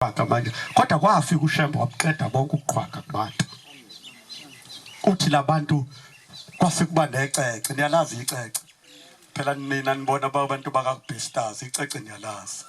Qhwaga manje kodwa kwafika uShembe wabuqeda bonke ukuqhwaga kubantu. Uthi labantu kwase kuba necece, niyalazi icece. Phela nina nibona abantu bakaBestars icece niyalazi.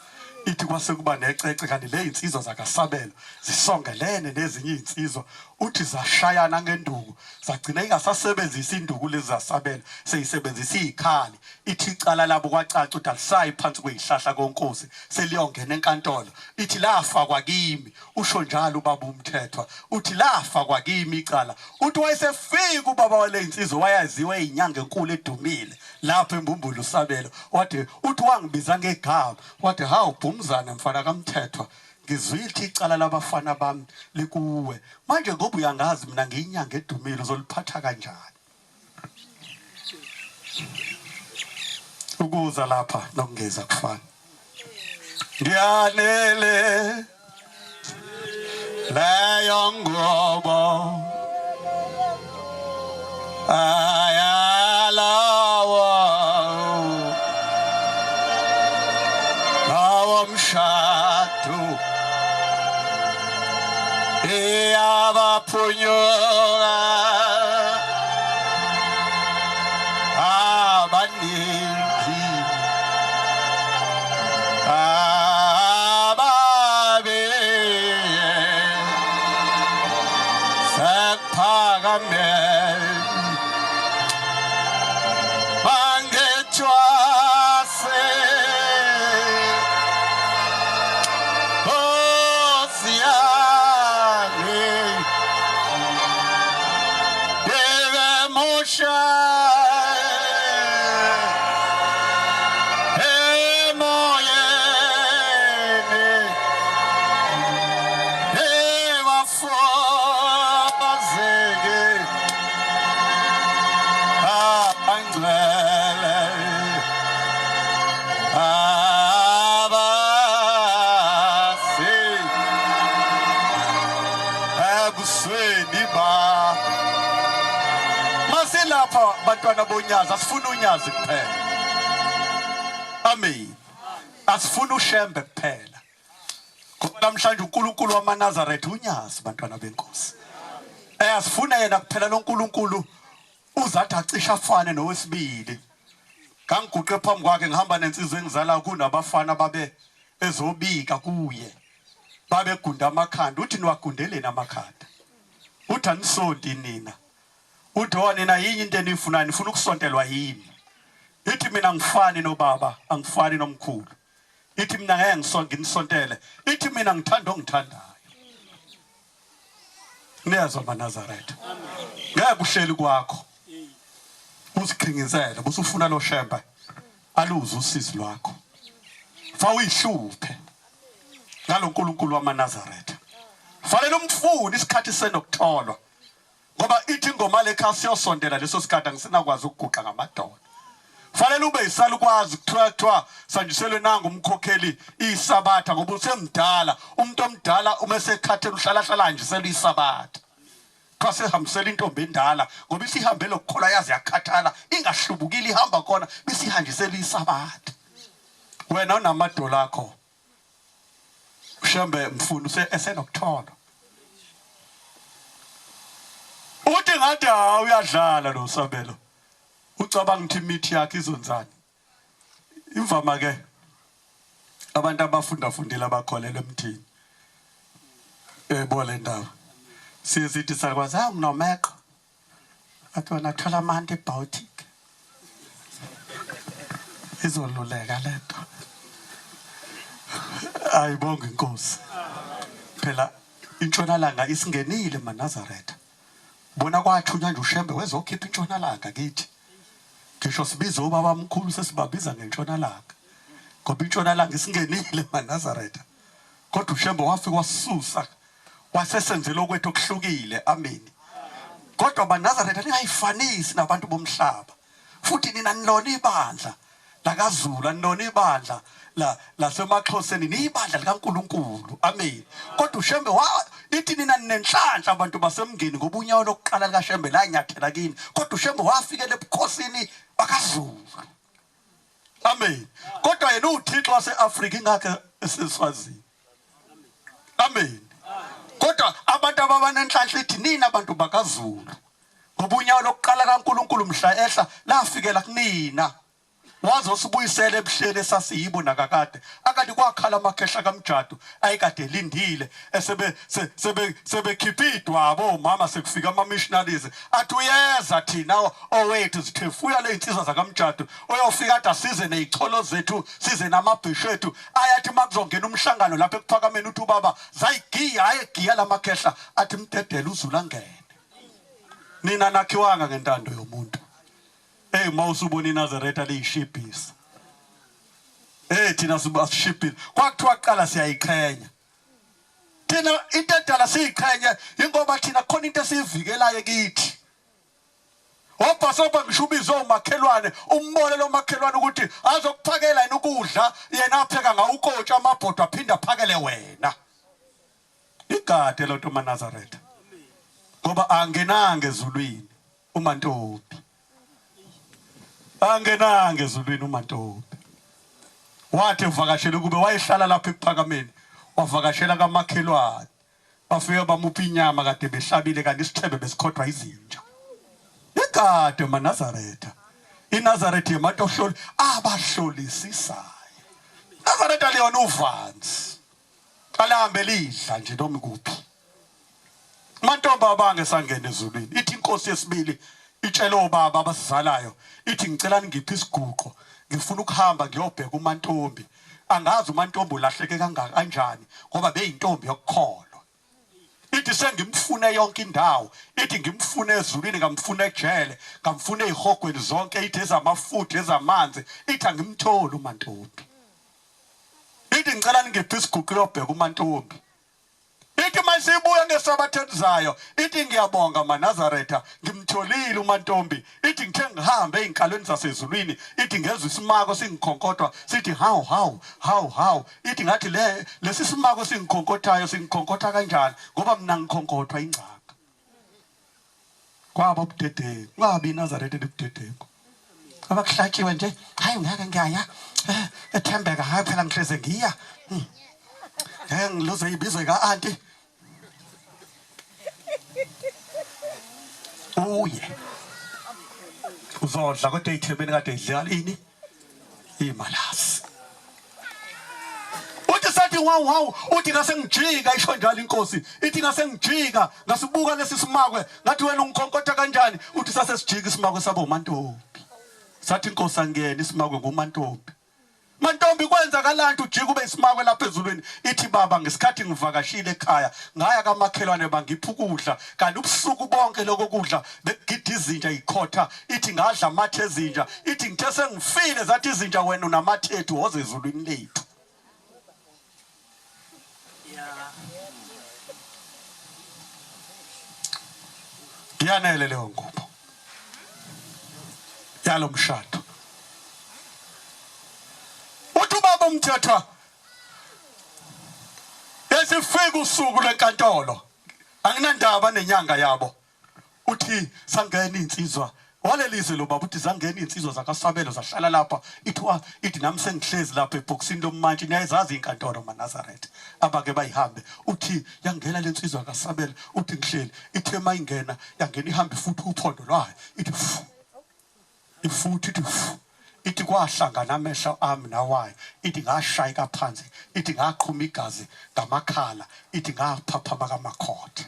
Ithi kwase kuba necece kanti le insizwa zakaSabelo zisongelene nezinye izinsizwa uthi zashayana ngenduku zagcina ingasasebenzisi induku lezi zasabelo seyisebenzisa izikhali Ithi icala labo kwacaca ukuthi alisayi phansi kwezihlahla konkosi seliyongena enkantolo. Ithi lafakwa kimi, usho njalo ubaba uMthethwa. Uthi lafakwa kimi icala. Uthi wayesefika ubaba wale insizwa wayaziwa eyinyanga enkulu edumile lapho eMbumbulu uSabelo. Wathi uthi wangibiza ngegama. Wathi hawu Bhumzane mfana kaMthethwa ngizwile ukuthi icala labafana bami likuwe. Manje ngoba uyangazi mina ngiyinyanga edumile uzoliphatha kanjani? Ukuza lapha nokungeza kufana. Ngiyanele leyo ngobo ayalawo lawo mshado iyabaphunyuka abaningi ababe sekuphakameni bangethwase Nkosi yami Bebe emoyeni Ebafazeke abangcwele abase ebusweni ba masilapha bantwana bonyazi asifuni unyazi kuphela amen asifuni ushembe kuphela ngoba namhlanje uNkulunkulu wamaNazaretha unyazi bantwana benkosi eh asifuna yena kuphela loNkulunkulu uzathi acishe afane nowesibili ngangiguqe phambi kwakhe ngihamba nensizwa engizala kunabafana babe ezobika kuye babegunda amakhanda uthi niwagundeleni amakhanda uthi anisonti nina uthi o nina yinye into eniyifunayo nifuna ukusontelwa yimi ithi mina ngifani nobaba angifani nomkhulu ithi mina ngeke nginisontele ithi mina ngithanda ongithandayo Niyazwa maNazaretha. Ngeke uhleli kwakho. Uziqhinginsele busufuna lo shembe aluze usizi lwakho. Fa uyihluphe ngaloNkulunkulu wamaNazaretha. Fanele umfune isikhathi senokutholwa. Ngoba ithi ingoma lekha siyosondela leso sikhathi angisinakwazi ukuguqa ngamadolo. Fanele ube yisalukwazi kuthiwa kuthiwa sanjiselwe nangu umkhokheli isabatha ngoba usemdala. Umuntu omdala uma esekhathele uhlala hlala hanjiselwe isabatha. Kuthiwa sehambisela intombi endala ngoba isihambe lokukholwa yaze yakhathala ingahlubukile ihamba khona bisihanjisela isabatha. Wena unamadolo akho Shembe mfuna use esenokuthola. Uthi ngathi hawu uyadlala lo Sabelo. Ucabanga ukuthi imithi yakhe izonzani. Imvama ke abantu abafunda fundile abakholelwa emthini. Ebo le ndaba. Siye sithi sakwazi hawu nginomeqo. Athi wena thola ama-antibiotic izoluleka lento. Ayibonge inkosi. Phela intshonalanga isingenile maNazaretha. Bona kwathunywa nje uShembe wezokhipha intshonalanga kithi. Ngisho sibiza obaba mkhulu sesibabiza ngentshonalanga. Ngoba intshonalanga isingenile maNazaretha. Kodwa uShembe wafika wasusa wasesenzela okwethu okuhlukile amen kodwa banazaretha ningayifanisi nabantu bomhlaba futhi nina nilona ibandla lakaZulu anilona ibandla la lasemaXhoseni niyibandla likaNkuluNkulu amen kodwa uShembe wa ithi nina ninenhlanhla abantu basemngeni ngoba unyawo lokuqala likaShembe lanyathela kini kodwa uShembe wafikela ebukhosini bakaZulu amen kodwa yena uThixo waseAfrika ingakho eseswazini. Amen. Kodwa abantu ababanenhlanhla ithi nina abantu bakaZulu. Ngoba unyawo lokuqala kaNkulunkulu mhla ehla lafikela kunina. Wazosibuyisela ebuhleni esasiyibo nakakade. Akade kwakhala amakhehla kaMjadu ayekade elindile esebe sebe sebekhipha idwabo omama sekufika ama missionaries athi uyeza thina owethu zithefuya lezinsizwa zakaMjadu oyofika ade asize nezicholo zethu size namabhisho ethu ayathi makuzongena umhlangano lapha ekuphakameni uthi ubaba zayigiya ayegiya lamakhehla athi mdedele uzulu angene nina nakhiwanga ngentando yomuntu. Hey uma usubona iNazaretha liyishibhisa. Hey thina sibashibhile. Kwakuthiwa kuqala siyayiqhenya. Thina into edala siyiqhenye ingoba thina khona into esiyivikelayo kithi. Obhasobha ngisho ubize umakhelwane umbone lo makhelwane ukuthi azokuphakela yena ukudla yena apheka ngawukotsha amabhodwa aphinde aphakele wena. Igade lonto maNazaretha. Ngoba angenanga ezulwini. uMantombi angenanga ezulwini uMantombi wathi evakashela kube wayehlala lapha ekuphakameni wavakashela kamakhelwane bafike bamupha inyama kade behlabile kanti isithebe besikhothwa izinja igade maNazaretha iNazaretha yematohloli abahlolisisisayo Nazaretha liyona uvanzi Alihambe lidla nje noma ikuphi. Mantombi abange sangena ezulwini. Ithi inkosi yesibili itshele obaba abasizalayo ithi ngicela ningiphe isiguqo ngifuna ukuhamba ngiyobheka uMantombi. Angazi uMantombi ulahleke kangaka kanjani ngoba beyintombi yokukholwa. Ithi sengimfune yonke indawo, ithi ngimfune ezulwini ngamfuna ejele, ngamfuna ezihogweni zonke, ithi ezamafutha, ezamanzi, ithi angimtholi uMantombi. Ithi ngicela ningiphe isiguqu yobheka uMantombi. Ithi masibuya ngesabatha elizayo, ithi ngiyabonga maNazaretha, ngimtholile uMantombi. Ithi ngithe ngihambe ezinkalweni zasezulwini, ithi ngezwa isimako singikhonkotwa sithi hawu hawu hawu hawu. Ithi ngathi le lesi simako singikhonkothayo singikhonkotha kanjani ngoba mina ngikhonkothwa ingcaka. Kwaba ubudedengu, kungabi iNazaretha elibudedengu. Abakuhlatshiwe nje, hayi ngeke ngiyaya eh, ethembeka, hayi phela ngihleze ngiya. Hmm. Ngeke ngiluze ibizo ka-anti. Uye. Uzodla kodwa ey'thebeni kade idlala ini? Imalasi. Uthi sathi wow wow uthi ngase ngijika isho njalo inkosi ithi ngase ngijika ngasibuka lesi simakwe ngathi wena ungikhonkotha kanjani uthi sase sijika isimakwe sabo uMantombi sathi inkosi angene isimakwe nguMantombi Mantombi kwenzakalani ujika ube isimakwe lapha ezulwini ithi baba ngesikhathi ngivakashile ekhaya ngaya kamakhelwane bangipha ukudla kanti ubusuku bonke lokho kudla bekugida izinja ikhotha ithi ngadla amathe ezinja ithi ngithe sengifile zathi izinja wena unamathe ethu woze ezulwini lethu Ngiyanele leyo ngubo yalo mshado. Uthi ubaba uMthethwa esifika usuku lwenkantolo anginandaba nenyanga yabo Uthi sangena insizwa walelizwe lo baba uthi zangena insizwa zakasabelo zahlala lapha ithiwa ithi nami sengihlezi lapha ebhokisini lomantshi niyayizazi inkantolo maNazaretha abake bayihambe uthi yangena lensizwa kasabelo uthi ngihleli ithe mayingena yangena ihambe futhi uphondo lwayo ithi fu ifuthi ithi fu ithi kwahlangana amehlo ami nawayo ithi ngashayeka phansi ithi ngaqhuma igazi ngamakhala ithi ngaphaphama kamakhothe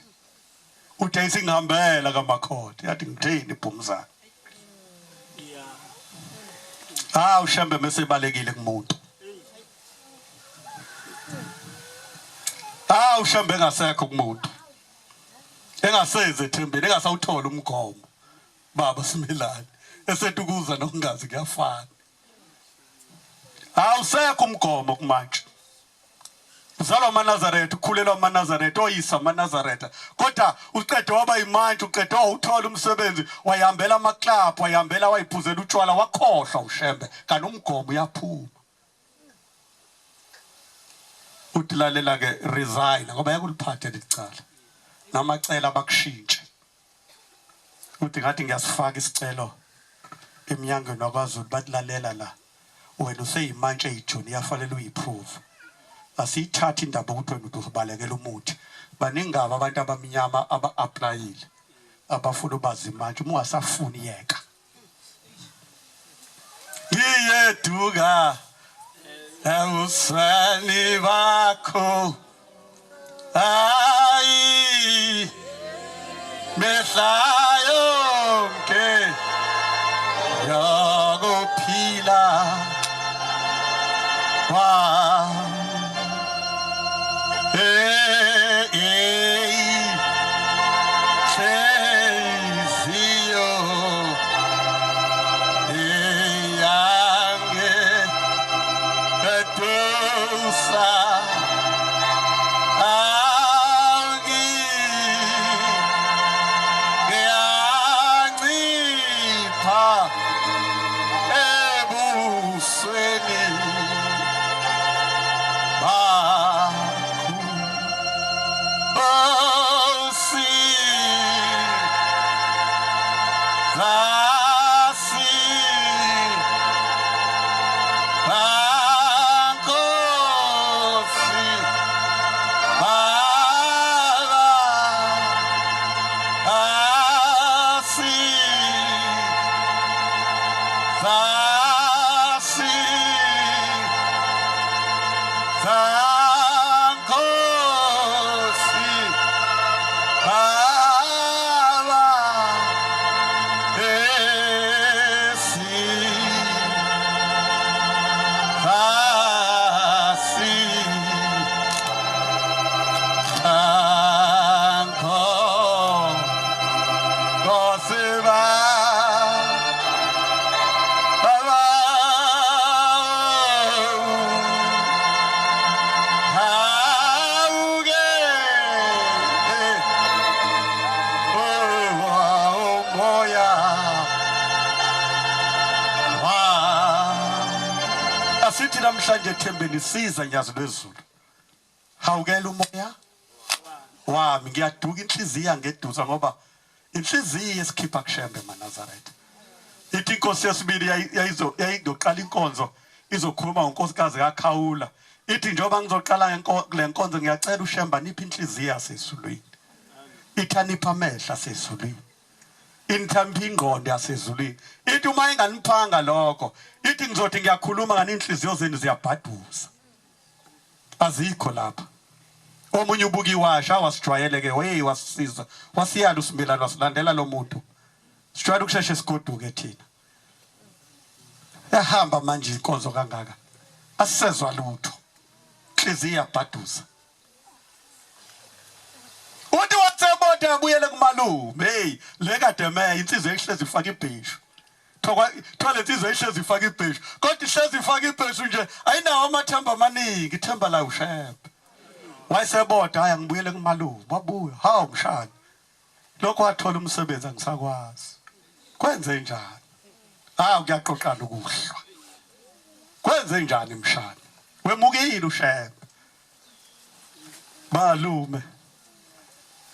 Uthi isingihambela kamakhothe yathi ngithini ibhumzana. Ah uShembe mesebalekile kumuntu. Ah uShembe engasekho kumuntu. Engaseze ethembeni engasawuthola umgomo. Baba Simelane esethi ukuza nokungazi kuyafana. Awusekho umgomo kumanje. Uzalwa amaNazaretha, ukhulelwa amaNazaretha, oyisa amaNazaretha. Kodwa uqede waba yimantshi, uqede wawuthola umsebenzi, wayihambela amaklabhu, wayihambela wayiphuzela utshwala, wakhohlwa uShembe. Kanti umgomo uyaphuma. Uthi lalela ke resign ngoba yakuliphathe licala. Namacela bakushintshe. Uthi ngathi ngiyasifaka isicelo emnyangweni wakwaZulu bathi lalela la wena useyimantshi eyijunior fanele uyiprove. Asiyithathi indaba ukuthi wena ubalekela umuthi. Baningi kabi abantu abamnyama aba-aplayile abafuna ubazi manje, uma ungasafuni yeka. Ngiyeduka ebusweni bakho hayi mehla yonke yokuphila kwami. Hey, hey, nhliziyo eyange edusa awuki ngiyancipha ebusweni bakho Nkosi zasi Nkosi Baba asi zasi Nkosi Baba esi zasi Nkosi Baba Hauge Oh moya wa Asithi namhlanje ethembeni siza nyazi lwezulu Hawukela umoya wami ngiyaduka inhliziyo yangeduza ngoba inhliziyo esikhipha kuShembe maNazaretha. Ithi inkosi yesibili yayizo yayizoqala inkonzo izokhuluma ngonkosikazi kaKhawula. Ithi njengoba ngizoqala le nkonzo ngiyacela uShembe aniphe inhliziyo yasezulwini. Ithi aniphe amehlo asezulwini. Inithampa ingqondo yasezulwini. Ithi uma inganiphanga lokho, ithi ngizothi ngiyakhuluma ngani inhliziyo zenu ziyabhaduza. Azikho lapha. Omunye ubuka iwasha wasijwayele ke hey wasisiza. Wasiyala uSimelane wasilandela lo muntu. Sijwayele ukusheshe sigoduke thina. Yahamba manje inkonzo kangaka. Asisezwa lutho. Inhliziyo iyabhaduza. Uthi watsebotha abuyele kumalume. Hey, le kade meya insizwa ehlezi ifaka ibheshu. Thola insizwa ihlezi ifaka ibheshu. Kodwa ihlezi ifaka ibheshu nje ayinawo amathemba amaningi, ithemba la uShembe. Wayeseboda haya ngibuyele kumalume. Wabuya, hawu mshana. Lokho wathola umsebenzi angisakwazi. Kwenze njani? Hawu kuyaqoqana ukuhlwa. Kwenze njani mshana? Wemukile uShembe. Malume,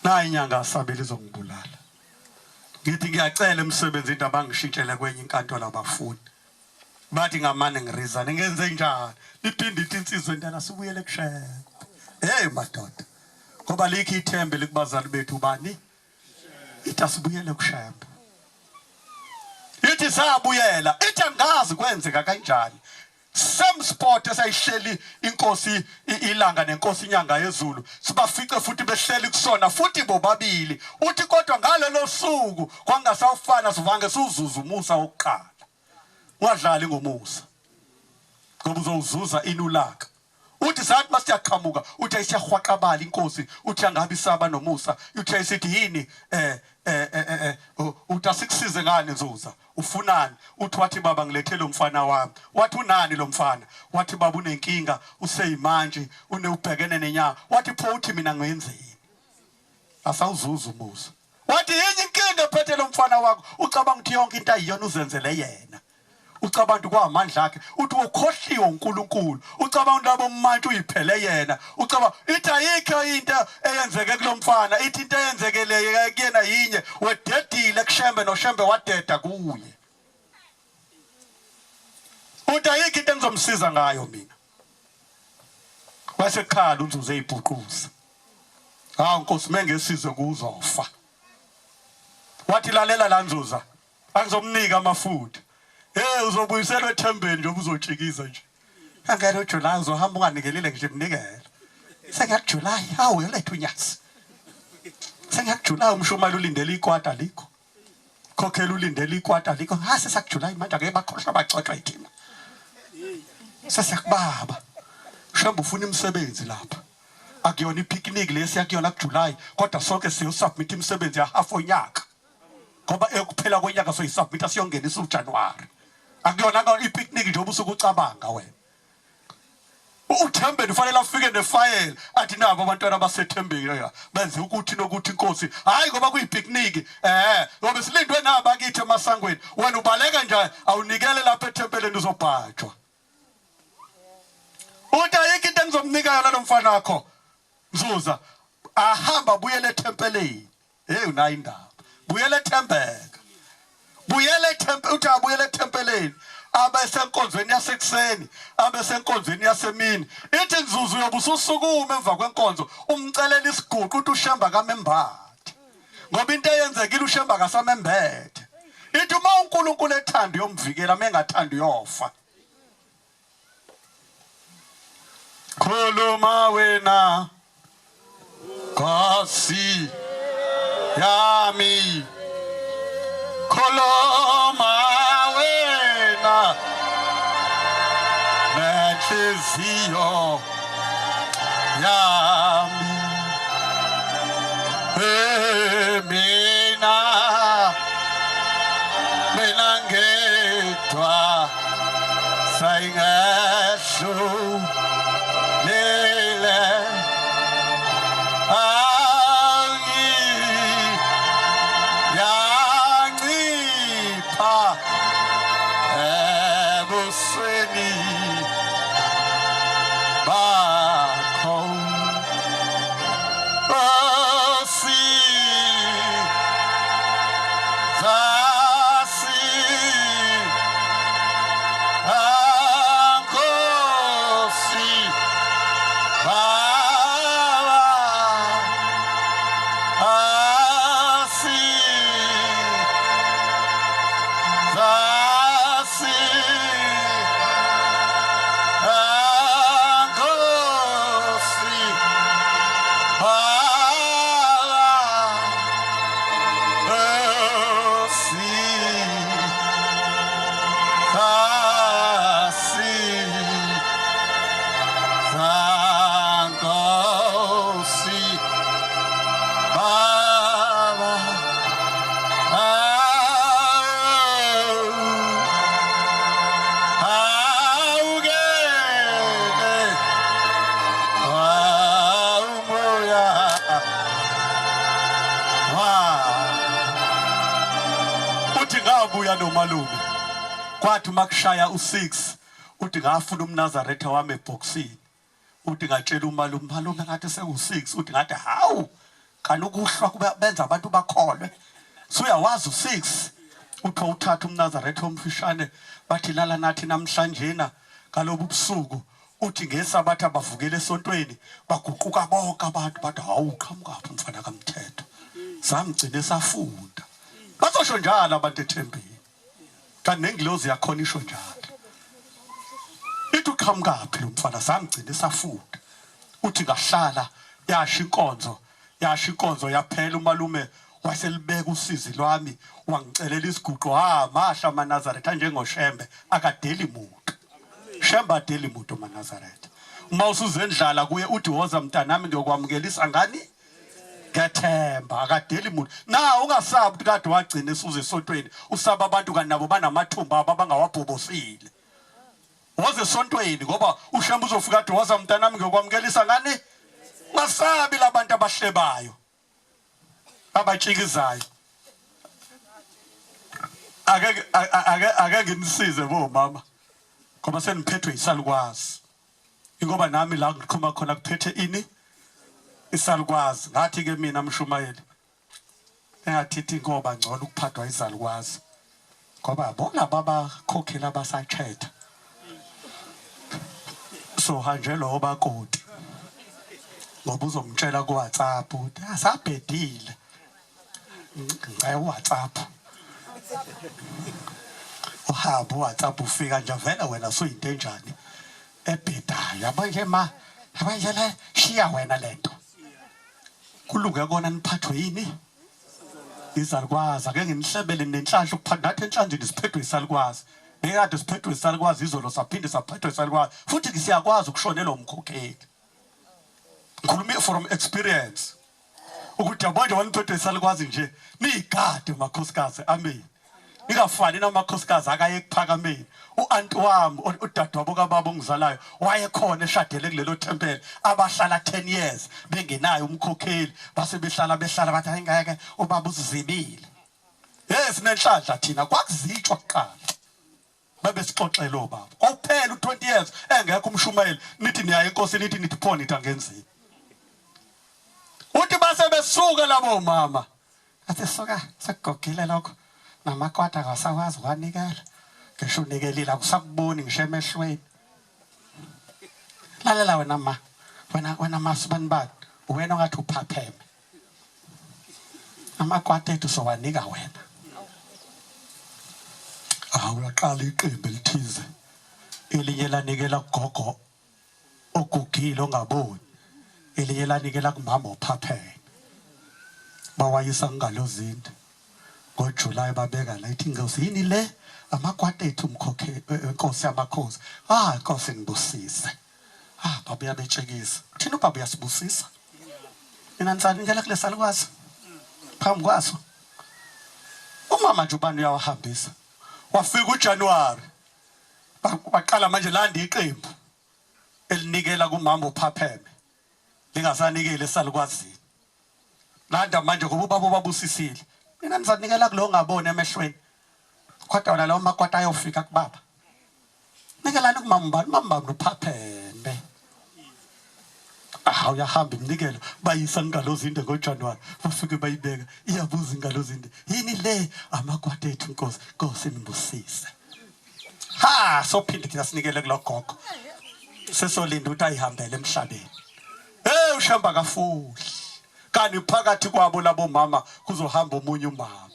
nayi inyanga asabile izongibulala. Ngithi ngiyacela emsebenzini into abangishintshele kwenye inkantolo abafuni. Bathi ngamane ngirizane ngenze njani? Liphinde ithi insizwa entana sibuyele kuShembe. Hey madoda. Ngoba likho ithembe likubazali bethu ubani? Ithi asibuyele kuShembe. Ithi sabuyela, ithi angazi kwenzeka kanjani. Same spot esayihleli inkosi ilanga nenkosi inyanga yezulu sibafice futhi behleli kusona futhi bobabili uthi kodwa ngalelo suku kwangasawufana sivange siwuzuza umusa wokuqala ungadlali ngomusa ngoba uzowuzuza inulaka uthi sathi masiyaqhamuka uthi ayisiyahwaqabala inkosi uthi angabe isaba nomusa uthi ayisithi yini eh eh eh, eh, eh uthi asikusize ngani nzuza Ufunani? Uthi wathi baba ngilethe lo mfana wami. Wathi unani lo mfana? Wathi baba unenkinga useyimantshi une ubhekene nenyanga. Wathi pho uthi mina ngenzeni? Asawuzuza umusa. Wathi yinye inkinga ephethe lo mfana wakho. Ucabanga ukuthi yonke into ayiyona uzenzele yena. Ucabanga ukuthi kwamandla akhe. Uthi ukhohliwe uNkulunkulu. Ucabanga ukuthi labo mmantshi uyiphele yena. Ucabanga ithi ayikho into eyenzeke kulomfana ithi into eyenzekele kuyena yinye wededile kuShembe noShembe wadeda kuye uthi ayikho into engizomsiza ngayo mina. Wasekhala uNzuza eyibhuquza. Hawu Nkosi mengesizwe kuzofa. Wathi lalela la Nzuza, angizomnika amafutha. Hey uzobuyiselwa ethembeni njengoba uzotshikiza nje. Angena uJuly uzohamba unganikelile ngisho iminikelo. SengiyakuJuly, hawu uyoletha unyazi. SengiyakuJuly umshumayeli ulindele ikwata likho. Khokhela ulindele ikwata likho. Ha sesakuJuly manje ake bakhohlwa bacotshwa yithina. Sesiyakubaba. Shembe ufuna imisebenzi lapha. Akuyona ipicnic lesi yakuyona kuJuly kodwa sonke siyosubmit imisebenzi ya half onyaka. Ngoba ekuphela konyaka soyisubmit siyongenisa uJanuary. Akuyona ipicnic nje ubusuku ucabanga wena. UThembeni ufanele afike nefayela athi nabo abantwana basethembeni benze ukuthi nokuthi inkosi hayi ngoba kuyipicnic eh ngoba silindwe naba kithi emasangweni wena ubaleka nje awunikele lapha ethempeleni uzobhajwa uthi ayikho into engizomnika yona lo mfana wakho Nzuza ahamba abuyele ethempeleni Hey unayo indaba. Buyela ethembeka. Buyela ethempe uthi abuyele ethempeleni. Abe senkonzweni yasekuseni, abe senkonzweni yasemini. Ithi nzuzu uyobe ususukuma emva kwenkonzo umcelela isiguqu uthi uShemba kamembathe. Ngoba into eyenzekile uShemba kasamembethe. Ithi uma uNkulunkulu ethanda uyomvikela, mengathanda uyofa. Khuluma wena Nkosi yami Khuluma wena nenhliziyo yami Hey mina mina ngedwa sayingehlulile angi yancipha ebusweni bakho Nkosi zasi Nkosi Baba asi zasi Nkosi Baba asi asi Nkosi Baba awungeke awumoya wa uthi ngabuya nomalume kwathi makushaya u6 uthi ngafuna umNazaretha wami ebhokisini uthi ngatshela umalume malume ngathi seku-6 uthi ngathi hawu kanti ukuhlwa kuba benza abantu bakholwe suyawazi u-6 uthi uthatha umnazaretha omfishane bathi lala nathi namhlanjena ngalobu busuku uthi ngesabatha bavukele esontweni baguquka bonke abantu bathi hawu qhamukaphi umfana kamthetho samgcine safunda bazosho njalo abantu ethembeni kanti nengilozi yakhona isho njalo ithi uqhamukaphi lo mfana samgcina esafunda uthi ngahlala yasho inkonzo yasho inkonzo yaphela umalume waselibeka usizi lwami wangicelela isiguqo ha mahla amaNazaretha njengoShembe akadeli muntu Shembe adeli muntu amaNazaretha uma usuzendlala kuye uthi woza mntanami ngiyokwamukelisa ngani ngethemba akadeli muntu na ungasabi ukuthi kade wagcina esuze esontweni usaba abantu kanti nabo banamathumba abo abangawabhobosile woze esontweni ngoba ushembe uzofika athi woza mntanami ngiyokwamukelisa ngani ungasabi labantu abahlebayo abatshikizayo ake ake ake nginisize bomama ngoba seniphethwe isalukwazi Ingoba nami la ngiqhuma khona kuphethe ini isalukwazi ngathi ke mina mshumayeli engathithi ngoba ngcono ukuphathwa izalukwazi ngoba bona babakhokhela abasachetha so hanje lo bakoti. Ngoba uzomtshela ku WhatsApp ukuthi asabhedile. Ngicela uWhatsApp. Uhambe uWhatsApp ufika nje vele wena suyinto enjani ebhedayo. Yabo nje ma, yabo nje le shiya wena lento. Kulunge kona niphathwe yini? Izalukwazi ake nginihlebele nenhlanhla ukuphatha nathi enhlanjeni siphethwe isalukwazi. Bekade siphethwe isalukwazi izolo saphinde saphethwe isalukwazi futhi siyakwazi ukushonelwa umkhokheli. Ngikhuluma from experience. Ukuthi yabo nje waniphethwe isalukwazi nje niyigade makhosikazi amen. Ningafani namakhosikazi akaye ekuphakameni. U-anti wami udadewabo kababa ongizalayo wayekhona eshadele kulelo thempeli abahlala 10 years bengenayo umkhokheli base behlala behlala bathi hayi ngeke ubaba usizibile. Hey sinenhlanhla thina kwakuzitshwa kuqala. Babesixoxela obaba. Kwakuphela u20 years engekho umshumayeli nithi niyaye enkosini nithi nithi pho nithi angenzini. Uthi base besuka labo mama. Athi suka sekugogile lokho namakwata akasakwazi ukwanikela. Ngisho unikelile akusakuboni ngisho emehlweni. Lalela wena ma. Wena wena masibani bani. Wena ongathi uphapheme. Amakwata ethu sowanika wena. Hawu laqala iqembu elithize elinye lanikela kugogo ogugile ongaboni elinye lanikela kumama ophapheme bawayisa ngalozinde ngoJuly babeka la ithi inkosi yini le amakwata ethu mkhokhe inkosi yamakhosi ah inkosi ngibusise ah baba uyabetshekisa thina ubaba uyasibusisa mina nisanikela kulesalukwazi phambi kwaso umama nje ubani uyawahambisa wafika uJanuary baqala manje landa iqembu elinikela kumama ophapheme lingasanikeli esalukwazini landa manje ngoba ubaba ubabusisile mina nizanikela kulo ngaboni emehlweni kodwa wona lawo makwata ayofika kubaba nikelani kumama ubani umama ubani uphapheme Hawu uyahamba iminikelo bayisa ingalo zinde ngoJanuary bafike bayibeka iyabuza ingalo zinde yini le amakwata ethu nkosi nkosi nibusise ha sophinde thina sinikele kulogogo sesolinda ukuthi ayihambele emhlabeni hey ushamba kafuhli kanti phakathi kwabo labo mama kuzohamba omunye umama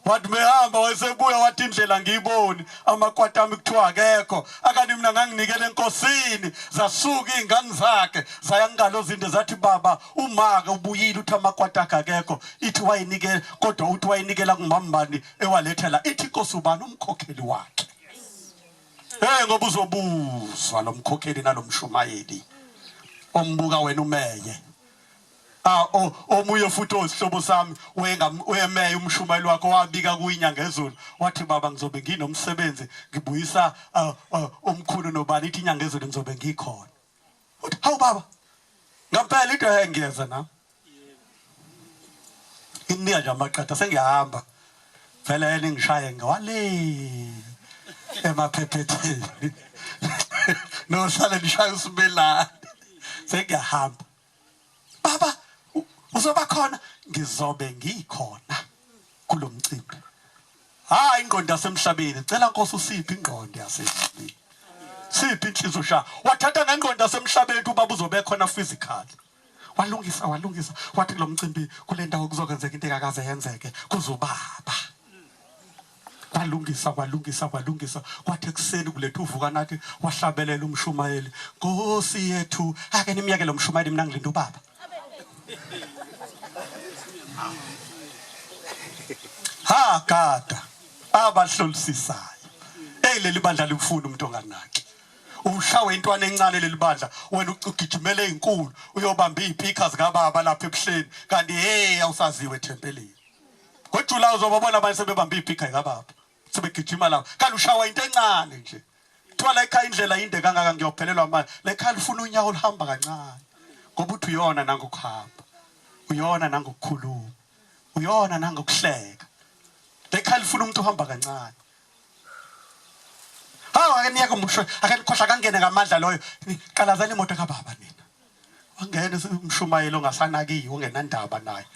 Wathi mehamba wayesebuya wathi indlela ngiyiboni amakwata ami kuthiwa akekho akani mina nganginikele enkosini zasuka iy'ngane zakhe zaya ngalo zinde zathi baba umake ubuyile uthi amakwata akhe akekho ithi wayinikela kodwa uthi wayinikela kumambani ewalethela ithi inkosi ubani umkhokheli wakhe hey ngoba uzobuzwa lo mkhokheli nalomshumayeli ombuka wena umeye Ah omunye futhi osihlobo sami wemeya umshumayeli wakho wabika kuyinyanga ezulu wathi baba ngizobe nginomsebenzi ngibuyisa umkhulu nobani ithi inyanga ezulu ngizobe ngikhona. Uthi hawu baba ngampela into engiyeza nami. Nginika nje amaqatha sengiyahamba. Vele yena ngishaye ngewale emaphephetheni. Nohlale ngishaya usibelane. Sengiyahamba. Baba uzoba khona ngizobe ngikhona kulomcimbi. Hayi ingqondo yasemhlabeni cela Nkosi usiphi ingqondo yasemhlabeni. Siphi inhliziyo sha wathatha ngengqondo yasemhlabeni ubaba uzobe khona physically. Walungisa walungisa wathi kulomcimbi kule ndawo kuzokwenzeka into engakaze yenzeke kuzobaba. Kwalungisa kwalungisa kwalungisa kwathi ekuseni kuletha uvuka nathi wahlabelela umshumayeli Nkosi yethu ake nimyeke lo mshumayeli mina ngilinda ubaba ha gada abahlolisisayo hey leli bandla likufuna umuntu onganaki ushawe intwana encane leli bandla wena ugijimele izinkulu uyobamba izipika zikababa lapha ebuhleni kanti hey awusaziwe ethempelini NgoJuly uzobabona abanye sebebambe ipika kababa. Sebegijima lapha. Kanti ushawa into encane nje. Kuthiwa la ekhaya indlela inde kangaka ngiyophelelwa amandla. La ekhaya lifuna unyawo oluhamba kancane. Ngoba uthi uyona nangokuhamba. Uyona nangokukhuluma. Uyona nangokuhleka. La ekhaya lifuna umuntu uhamba kancane. Hawu ake niyeke umusho, ake nikhohlwa akangene ngamandla loyo. Qalazani imoto kababa nina. Wangena umshumayeli ongasanakiwe ongenandaba naye.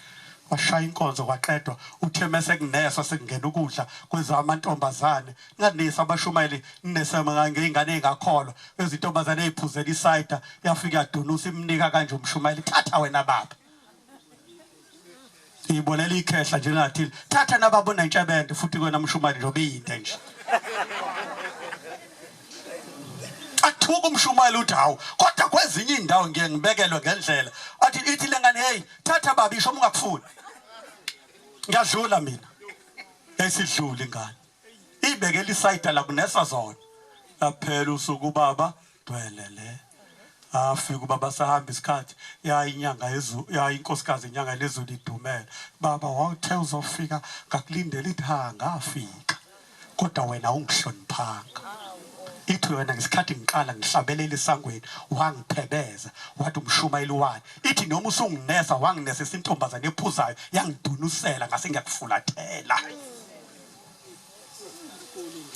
Washaya inkonzo kwaqedwa, uthe mese kuneswa sekungena ukudla kweza amantombazane. Nganisa abashumayeli ninese ngey'ngane ey'ngakholwa, ezintombazane ey'phuzela isayida, yafika yadunusa imnika kanje umshumayeli, thatha wena baba. Ngibonela ikhehla nje lingathile. Thatha nababa onentshebende futhi kwena mshumayeli nje obiyinde nje. Athuka umshumayeli uthi hawu kodwa kwezinye indawo ngiye ngibekelwe ngendlela. Athi ithi lengane hey thatha baba isho ungakufuni. Ngiyadlula mina. Yayisidlula ingane. Ibekela isayida la kunesa zona. Laphela usuku baba dwelele. Afika ubaba sahamba isikhathi yayi inyanga yezulu yayi inkosikazi inyanga lezulu idumele. Baba wawuthe uzofika ngakulindela ithi ha ngafika. Kodwa wena ungihloniphanga. Ithi wena ngesikhathi ngiqala ngihlabelela esangweni wangiphebeza wathi umshumayeli wani. Ithi noma usunginesa wanginesa isintombazane ephuzayo yangidunusela ngase ngiyakufulathela.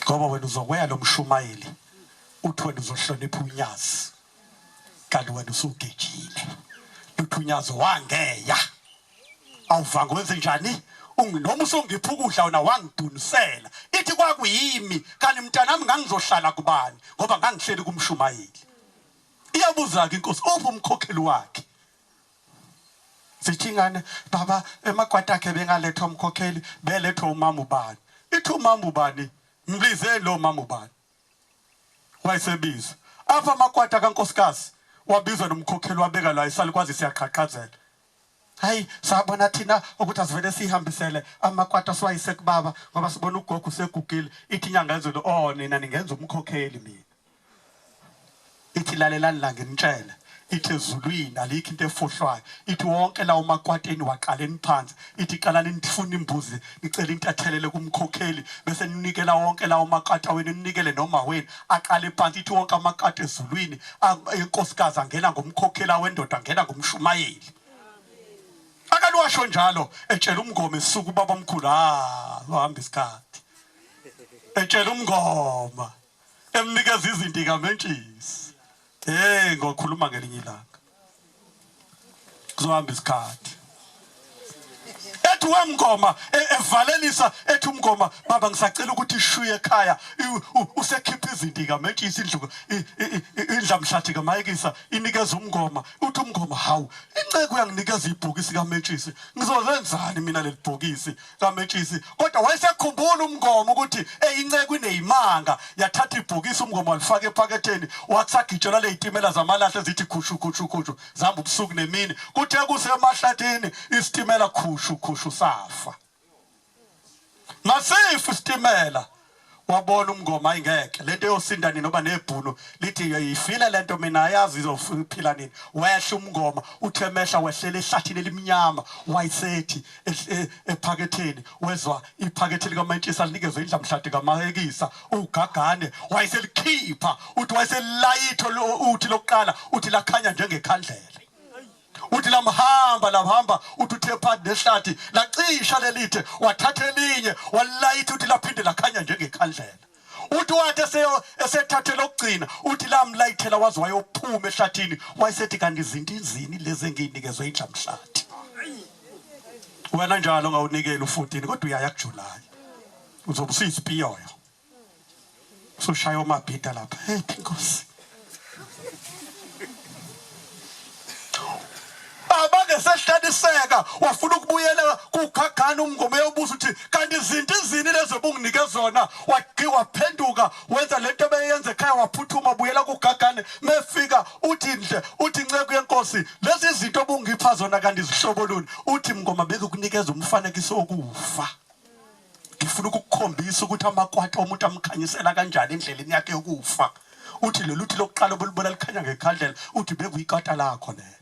Ngoba wena uzokweya lo mshumayeli uthi wena uzohlonipha unyazi kanti wena usugejile luthi unyazi wangeya awuvanga wenze njani noma usungipha ukudla wena wangidunisela ithi kwakuyimi kanti mntanami ngangizohlala kubani ngoba ngangihleli kumshumayeli iyabuza-ke inkosi uphi umkhokheli wakhe Zithi ingane baba emakwati akhe bengalethwa umkhokheli belethwa umama ubani. Ithi umama ubani mbizeni lo mama ubani. Wayesebizwa. Apha amakwata kankosikazi wabizwa nomkhokheli wabeka la isalukwazi siyaqhaqhazela. Hayi sabona thina ukuthi asivele sihambisele amakwata siwayise kubaba ngoba sibona ugogo usegugile ithi inyanga yezulu oh nina ningenza umkhokheli mina. Ithi lalelani la nginitshele ithi ezulwini alikho into efohlwayo ithi wonke lawo makwateni waqaleni phansi ithi qalani nifuna imbuzi nicela intathelele kumkhokheli bese ninikela wonke lawo makata wenu ninikele noma wenu aqale phansi ithi wonke amakata ezulwini inkosikazi angena ngomkhokhela wendoda angena ngomshumayeli akaluwasho njalo etshela umngoma esuku ubaba omkhulu ah uhamba isikhathi etshela umngoma emnikeza izinto ikamentshisi hey ngokhuluma ngelinye ilanga kuzohamba isikhathi ethi wemngoma e, evalelisa ethi umngoma baba ngisacela ukuthi ishuye ekhaya usekhipha izinto ikamentshisi indlu indlamhlathi kamayekisa inikeza umngoma uthi umngoma hawu inceku yanginikeza ibhokisi kamentshisi ngizozenzani mina leli bhokisi kametshisi kodwa wayesekhumbula umngoma ukuthi eyinceku ineyimanga yathatha ibhokisi umngoma walifaka ephaketheni wathi sagitshelwa lezitimela zamalahle ezithi khushu khushu khushu zihamba ubusuku nemini kuthe kusemahlathini isitimela khushu khushu safa masifa isitimela wabona umngoma ayingeke lento yosinda nini noba nebhunu lithi ifile lento mina ayazi izophila nini wehla umngoma uthe mehla wehlela ehlathini elimnyama wayesethi e, ephaketheni wezwa iphakethe likamentshisa linikezwe indlamhladi kamayekisa ugagane wayeselikhipha uthi wayeselilayitho uthi lokuqala uthi lakhanya njengekhandlela uthi lamhamba lamhamba uthi uthe phakathi nehlathi lacisha lelithe wathatha elinye walilayitha uthi laphinde lakhanya njengekhandlela uthi wathi esethathe lokugcina uthi lamlayithela waze wayophuma ehlathini wayesethi kanti izinto inzini lezi engiyinikezwe inhlamhlathi wena njalo ongawunikeli u-14 kodwa uyaya kujulayi uzobe usuyisipiyoyo Usushaya omabhida lapha. Hey Nkosi. Abange sehlaliseka wafuna ukubuyela kugagana umngoma uyobuza ukuthi kanti izinto izini lezo obunginike zona waphenduka wenza lento ebeyenza ekhaya waphuthuma buyela kugagane mefika uthi ndle uthi nceku yenkosi lezi zinto obungipha zona kanti zihlobo luni uthi mngoma bekukunikeza umfanekiso wokufa Ngifuna ukukukhombisa ukuthi amakwata omuntu amkhanyisela kanjani endleleni yakhe yokufa. Uthi lolu uthi lokuqala obulibona likhanya ngekhandlela, uthi bekuyikata lakho lelo.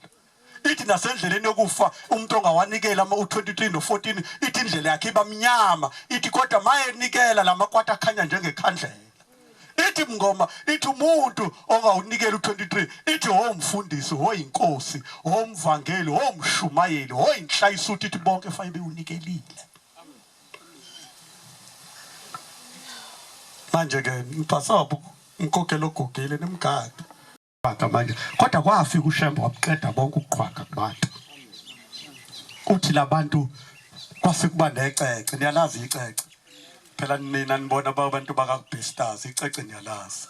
Ithi nasendleleni yokufa umuntu ongawanikela ama u23 no14 ithi indlela yakhe iba mnyama, ithi kodwa mayenikela lamakwata akhanya njengekhandlela. Ithi mngoma ithi umuntu ongawunikela u23 ithi womfundisi woyinkosi womvangeli womshumayeli woyinhlayisuthi ithi bonke fanele bewunikelile. Manje ke nibhasoba umkhokheli ogugile nimgade. Qhwaga manje kodwa kwafika uShembe wabuqeda bonke ukuqhwaga kubantu. Uthi labantu kwase kuba necece, niyalazi icece. Phela nina nibona abantu bakaBestars, icece niyalazi.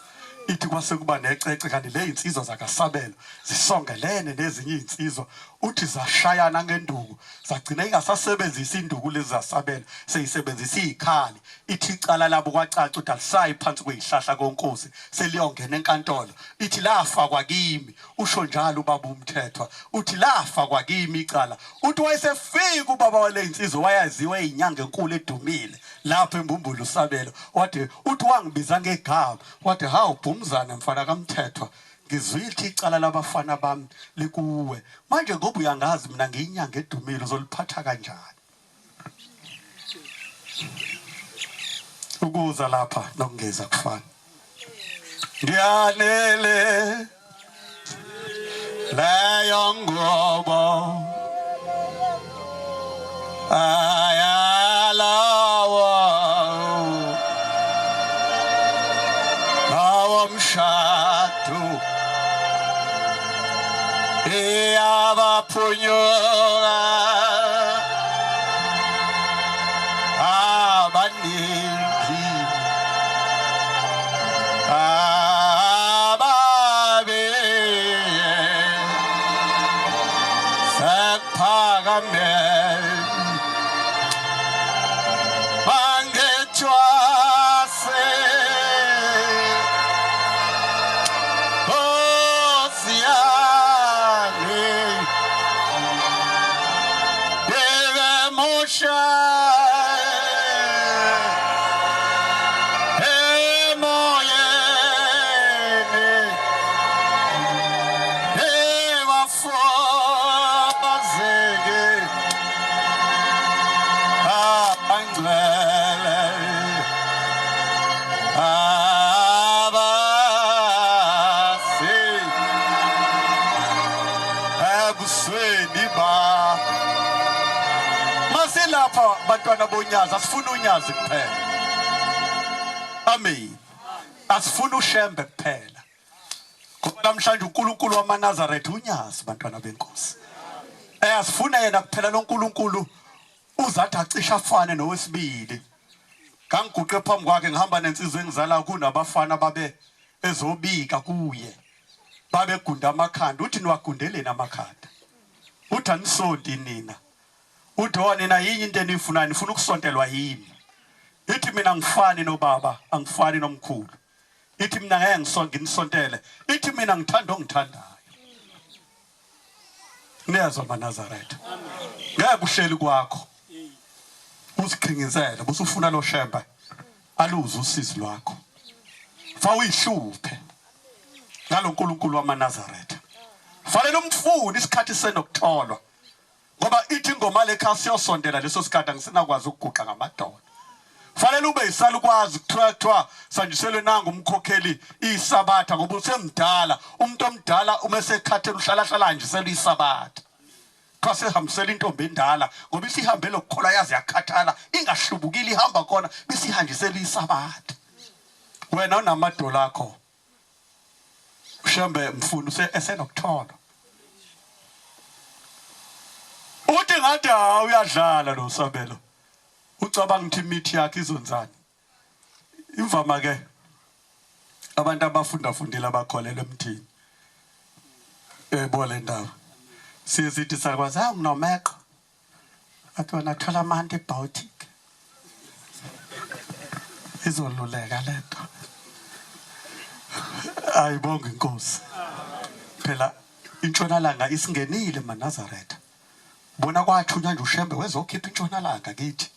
Ithi kwase kuba necece kanti le insizwa zakaSabelo zisongelene nezinye izinsizwa, uthi zashayana ngenduku, zagcina ingasasebenzisi induku lezi zaSabelo, seyisebenzisa izikhali. Ithi icala labo kwacaca ukuthi alisayi phansi kwezihlahla konkosi, seliyongena enkantolo. Ithi lafakwa kimi, usho njalo ubaba uMthethwa, uthi lafakwa kimi icala. Uthi wayesefika ubaba wale insizwa wayaziwa eyinyanga enkulu edumile lapha eMbumbulu uSabelo, wathi uthi wangibiza ngegama, wathi hawu Bhumzane mfana kaMthethwa, ngizwile ukuthi icala labafana bami likuwe, manje ngoba uyangazi mina ngiyinyanga edumile, uzoliphatha kanjani? Ukuza lapha nokungeza kufana. Ngiyanele leyo ngobo ayalawo lawo mshado iyabaphunyuka abaningi ababe sekuphakameni bangethwase Nkosi yami Bebe musha emoyeni ebafazeke abangcwele abase ebusweni ba masilapha bantwana bonyazi, asifuni unyazi kuphela. Amen. Asifuni uShembe kuphela, ngoba namhlanje uNkulunkulu wamaNazaretha unyazi, bantwana benkosi. Asifuna yena kuphela lo Nkulunkulu uzathi acishe afane nowesibili. Ngangiguqe phambi kwakhe ngihamba nensizwa engizala, kunabafana babe ezobika kuye, babegunda amakhanda. Uthi niwagundeleni amakhanda? Uthi anisonti nina. Uthi oh nina yinye into eniyifunayo, nifuna ukusontelwa yimi. Ithi mina ngifani nobaba, angifani nomkhulu. Ithi mina ngeke nginisontele. Ithi mina ngithanda ongithandayo. Niyezwa maNazaretha? Ngeke uhleli kwakho uziqhinginsele busufuna lo Shembe aluze usizi lwakho. Fa uyihluphe ngalo nkulunkulu wamaNazaretha. Fanele umfune isikhathi senokutholwa, ngoba ithi ingoma lekha siyosondela leso sikhathi angisenakwazi ukuguqa ngamadolo. Fanele ube yisalukwazi, kuthiwa sanjiselwe nangu umkhokheli isabatha, ngoba usemdala. Umuntu omdala uma esekhathele uhlala hlala hanjiselwe isabatha. Kuthiwa sehambisela intombi endala, ngoba isihambe lokukholwa yaze yakhathala, ingahlubukile, ihamba khona bisihanjisela isabatha. Wena unamadolo akho, uShembe mfuna esenokutholwa. Uthi ngathi hawu uyadlala lo Sabelo, ucabanga ukuthi imithi yakhe izonzani? Imvama ke abantu abafunda fundile abakholelwa emthini. Ebo le ndaba siye sithi sakwazi hawu nginomeqo, athi wena thola ama-antibiotic izoluleka lento. Ayibonga inkosi, phela intshonalanga isingenile maNazaretha. Bona kwathunywa nje uShembe wezokhipha intshonalanga kithi.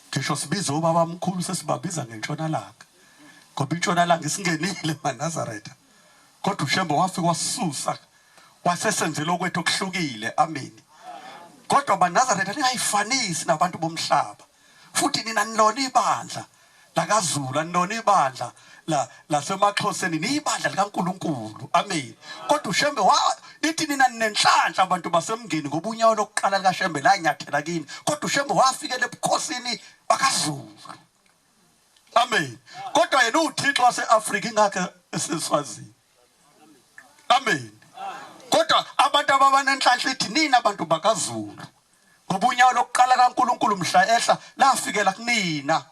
Ngisho sibiza obaba mkhulu sesibabiza ngentshonalanga, ngoba intshonalanga isingenile maNazaretha. Kodwa uShembe wafika wasusa, wasesenzela okwethu okuhlukile. Amen. Kodwa maNazaretha ningayifanisi nabantu bomhlaba, futhi nina nilona ibandla lakaZulu, anilona ibandla la lasemaXhoseni, niyibandla likaNkuluNkulu. Amen. Kodwa uShembe wa ithi nina ninenhlanhla abantu basemngeni, ngoba unyawo lokuqala likaShembe lanyathela kini. Kodwa uShembe wafikela ebukhosini bakaZulu. Amen. Kodwa yena uThixo wase-Afrika, ingakho eseswazini. Amen. Kodwa abantu ababanenhlanhla ithi nina abantu bakaZulu. Ngoba unyawo lokuqala kaNkulunkulu mhla ehla lafikela kunina.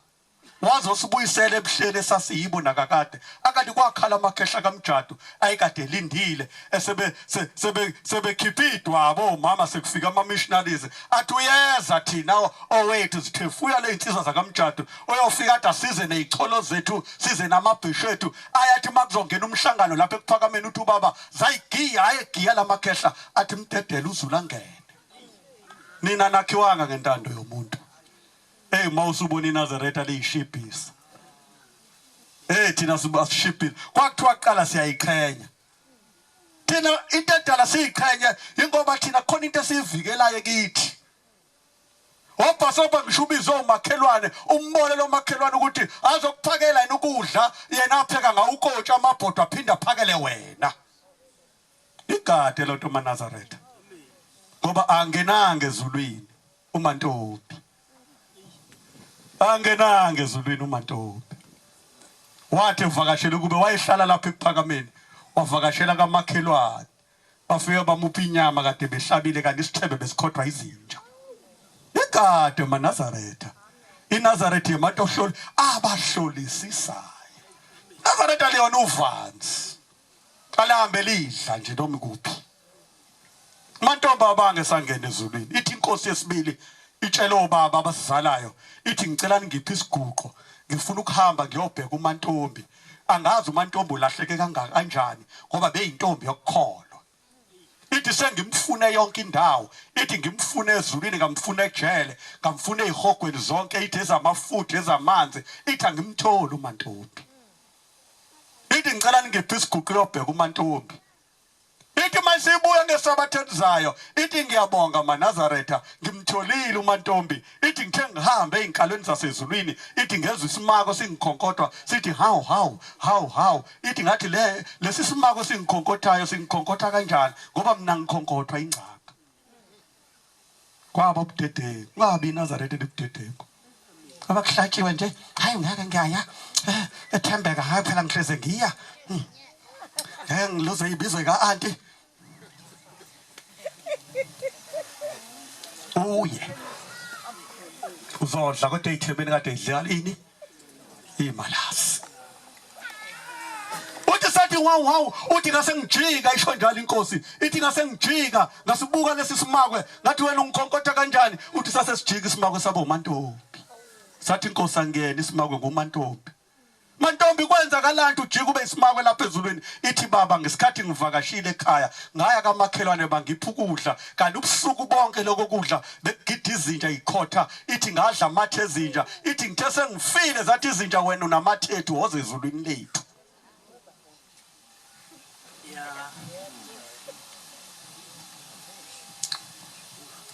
Wazosibuyisela ebuhleni esasiyibo nakakade. Akati kwakhala amakhehla kaMjadu ayekade elindile esebe sebe sebekhipha idwabo omama sekufika ama missionaries athi uyeza thina owethu zithefuya lezinsizwa zakaMjadu oyofika athi asize nezicholo zethu size namabhisho ethu ayathi makuzongena umhlangano lapha ekuphakameni uthi ubaba zayigiya ayegiya lamakhehla athi mdedele uzulu angene. Nina nakhiwanga ngentando yomuntu. Hey uma usubona iNazaretha liyishibhisa. Hey thina asishibhile. Kwakuthiwa kuqala siyayiqhenya. Thina into edala siyiqhenye ingoba thina khona into esiyivikelayo kithi. Obhasobha ngisho ubize umakhelwane umbone lo makhelwane ukuthi azokuphakela yena ukudla yena apheka ngawukotsha amabhodwa aphinde aphakele wena. Igade lonto maNazaretha. Ngoba angenanga ezulwini uMantombi. Angenanga ezulwini uMantombi. Wathi evakashela ukube wayehlala lapha ekuphakameni wavakashela kamakhelwane. Bafika bamupha inyama kade behlabile kanti isithebe besikhothwa izinja. Igade maNazaretha. INazaretha yematohloli abahlolisisisayo. Nazaretha liyona uvanzi. Alihambe lidla nje noma ikuphi. Mantombi abange sangena ezulwini. Ithi inkosi yesibili itshela obaba abasizalayo ithi ngicela ningiphe isiguqo ngifuna ukuhamba ngiyobheka uMantombi. Angazi uMantombi ulahleke kangaka kanjani ngoba beyintombi yokukholwa. Ithi sengimfune yonke indawo, ithi ngimfune ezulwini ngamfuna ejele, ngamfuna ezihogweni zonke, ithi ezamafutha, ezamanzi, ithi angimtholi uMantombi. Ithi ngicela ningiphe isiguqo yobheka uMantombi. Ithi masibuya ngesabatha elizayo, ithi ngiyabonga maNazaretha, ngimtholile uMantombi. Ithi ngithe ngihambe ezinkalweni zasezulwini, ithi ngezwe isimako singikhonkotwa sithi hawu hawu hawu hawu. Ithi ngathi le lesi simako singikhonkothayo singikhonkotha kanjani ngoba mina ngikhonkothwa ingcaka. Kwaba ubudedengu, kwabi iNazaretha elibudedengu. Abakuhlatshiwe nje, hayi ngeke ngiyaya eh, ethembeka, hayi phela ngihleze ngiya. Ngeke ngiluze ibizo ka-anti. Uye. Uzodla kodwa ey'thebeni kade idlala ini? Imalasi. Uthi sathi wow wow uthi ngase ngijika isho njalo inkosi ithi ngase ngijika ngasibuka lesi simakwe ngathi wena ungikhonkotha kanjani uthi sase sijika isimakwe sabo uMantombi sathi inkosi angena isimakwe nguMantombi Mantombi kwenza kalantu ujika ube isimakwe lapha ezulwini ithi baba ngesikhathi ngivakashile ekhaya ngaya kamakhelwane bangipha ukudla kanti ubusuku bonke lokho kudla bekugida izinja ikhotha ithi ngadla amathe ezinja ithi ngithe sengifile zathi izinja wena unamathethu woze ezulwini lethu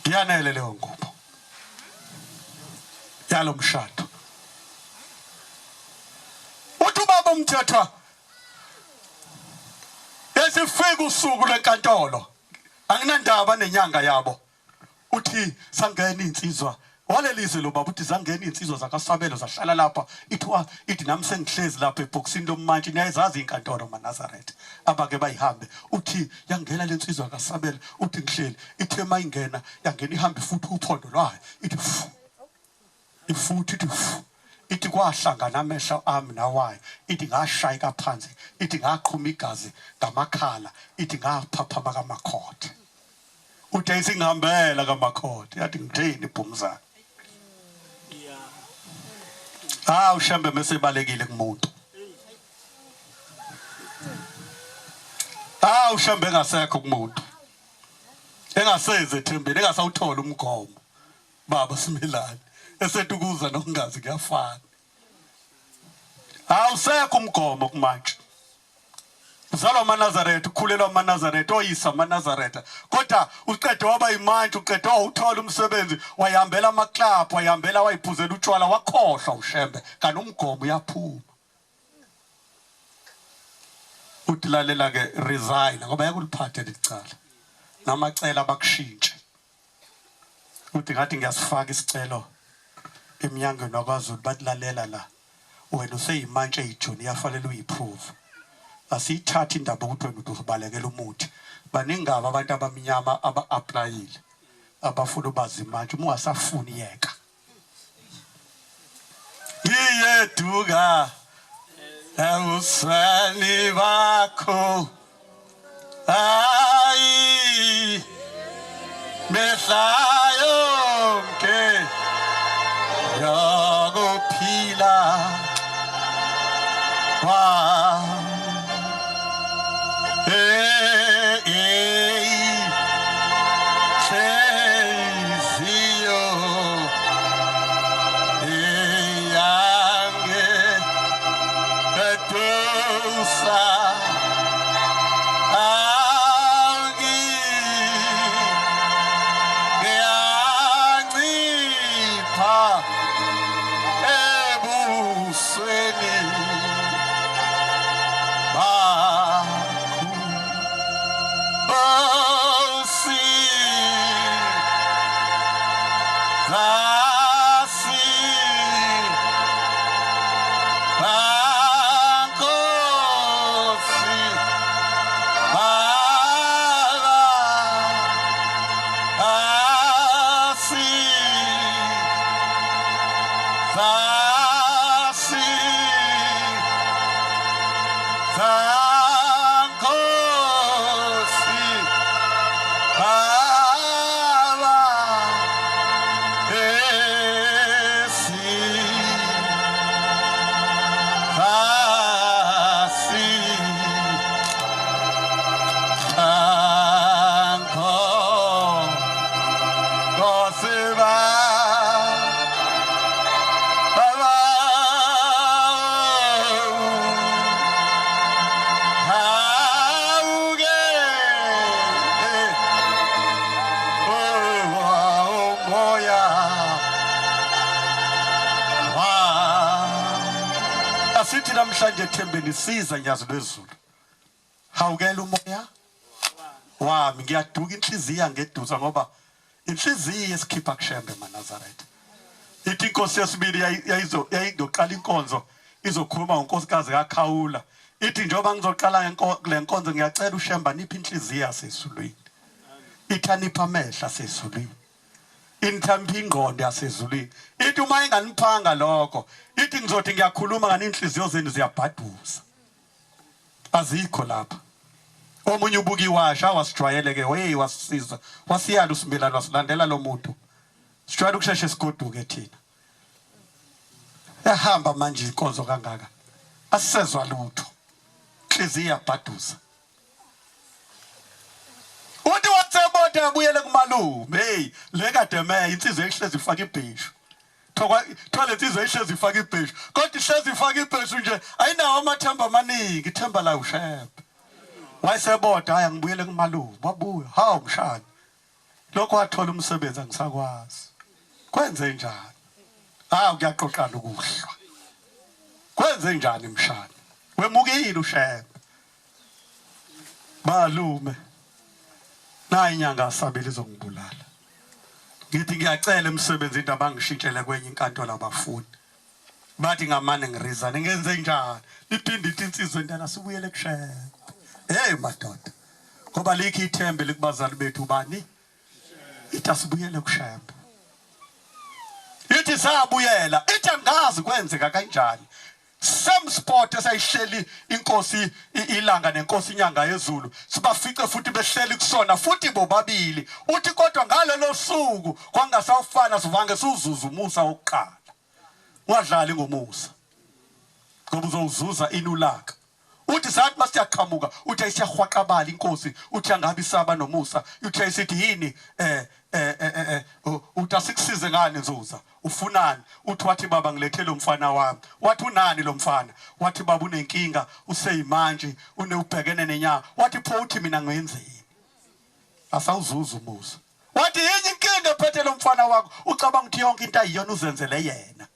Iyanele leyo ngubo yalo mshado. Uthi ubaba uMthethwa esifika usuku lwenkantolo anginandaba nenyanga yabo uthi sangena insizwa walelizwe lo baba uthi zangena insizwa zakasabelo zahlala lapha ithiwa ithi nami sengihlezi lapha ebhokisini lomantshi niyayizazi inkantolo maNazaretha abake bayihambe uthi yangena lensizwa kasabelo uthi ngihleli ithe mayingena yangena ihambe futhi uphondo lwayo ithi fu ifuthi ithi fu ithi kwahlangana amehlo ami nawayo ithi ngashayeka phansi ithi ngaqhuma igazi ngamakhala ithi ngaphaphama kamakhothe Uthe isingihambela kamakhothe yathi ngithini ibhumzana. Ah uShembe mesebalekile kumuntu. Ah uShembe engasekho kumuntu. Engaseze ethembeni engasawuthola umgomo. Baba Simelane esethi ukuza nokungazi kuyafana. Awusekho umgomo kumanje. Uzalwa amaNazaretha, ukhulelwa amaNazaretha, oyisa amaNazaretha. Kodwa uqede waba yimantshi, uqede wawuthola umsebenzi, wayihambela amaklabhu, wayihambela wayiphuzela utshwala, wakhohlwa uShembe, kanti umgomo uyaphuma. Uthi lalela ke resign ngoba yakuliphathe licala. Namacela bakushintshe. Uthi ngathi ngiyasifaka isicelo emnyangweni wakwaZulu bathi lalela la wena useyimantshi eyijunior fanele uyiprove. Asiyithathi indaba ukuthi wena uthi ubalekela umuthi. Baningi kabi abantu abamnyama aba-aplayile. Abafuna ubazi manje uma ungasafuni yeka. Ngiyeduka ebusweni bakho hayi mehla yonke yokuphila kwami. Hey, hey, nhliziyo eyange edusa awuki ngiyancipha ebusweni bakho Nkosi Zasi Nkosi Baba Asi Zasi Zankosi Baba Esi Zasi Zankosi Baba Hauge Oh moya wa Asithi namhlanje ethembeni siza nyazi lwezulu Hawukela umoya wami ngiyaduka inhliziyo yangeduza ngoba inhliziyo esikhipha kushembe maNazaretha ithi inkosi yesibili yayizo yayizoqala inkonzo izokhuluma ngonkosikazi kaKhawula ithi njengoba ngizoqala le nkonzo ngiyacela uShemba niphi inhliziyo yasezulwini ithi anipha amehla asezulwini inithampha ingqondo yasezulwini ithi uma inganiphanga lokho ithi ngizothi ngiyakhuluma ngani inhliziyo zenu ziyabhaduza azikho lapha omunye ubuka iwasha wasijwayele ke hey wasisiza wasiyala usimelane wasilandela lo muntu sijwayele ukusheshe sigoduke thina yahamba manje inkonzo kangaka asisezwa lutho inhliziyo iyabhaduza uthi watsebotha abuyele kumalume hey le kade meya insizwa ehlezi ifaka ibheshu Thola le nsizwa ihlezi ifaka ibheshu kodwa ihlezi ifaka ibheshu nje ayinawo amathemba amaningi ithemba layo ushembe wayeseboda hayi angibuyele kumalume wabuya hawu mshana lokho wathola umsebenzi angisakwazi kwenze njani hawu kuyaqoqana ukuhlwa kwenze njani mshana wemukile ushembe Malume, nayi inyanga asabile izongibulala. Ngithi ngiyacela emsebenzini abangishintshele kwenye inkantolo abafuni. Bathi ngamane ngirizane ngenze njani? Liphinde ithi insizwa endala sibuyele kushembe. Hey madoda. Ngoba likho ithembe likubazali bethu bani? Ithi asibuyele kushembe. Ithi sabuyela, ithi angazi kwenzeka kanjani. Same spot esayihleli inkosi ilanga nenkosi inyanga yezulu sibafice futhi behleli kusona futhi bobabili uthi kodwa ngalelo suku kwangasawufana sivange siwuzuza umusa wokuqala ungadlali ngomusa ngoba uzowuzuza inulaka uthi sathi masiyaqhamuka uthi ayisiyahwaqabala inkosi uthi angabe isaba nomusa uthi ayisithi yini eh eh eh, eh, eh uthi asikusize ngani nzuza ufunani uthi wathi baba ngilethe lo mfana wami wathi unani lo mfana wathi baba unenkinga useyimanje une ubhekene nenyanga wathi pho uthi mina ngenzeni asawuzuza umusa wathi yinye inkinga ephethe lo mfana wakho ucabanga ukuthi yonke into ayiyona uzenzele yena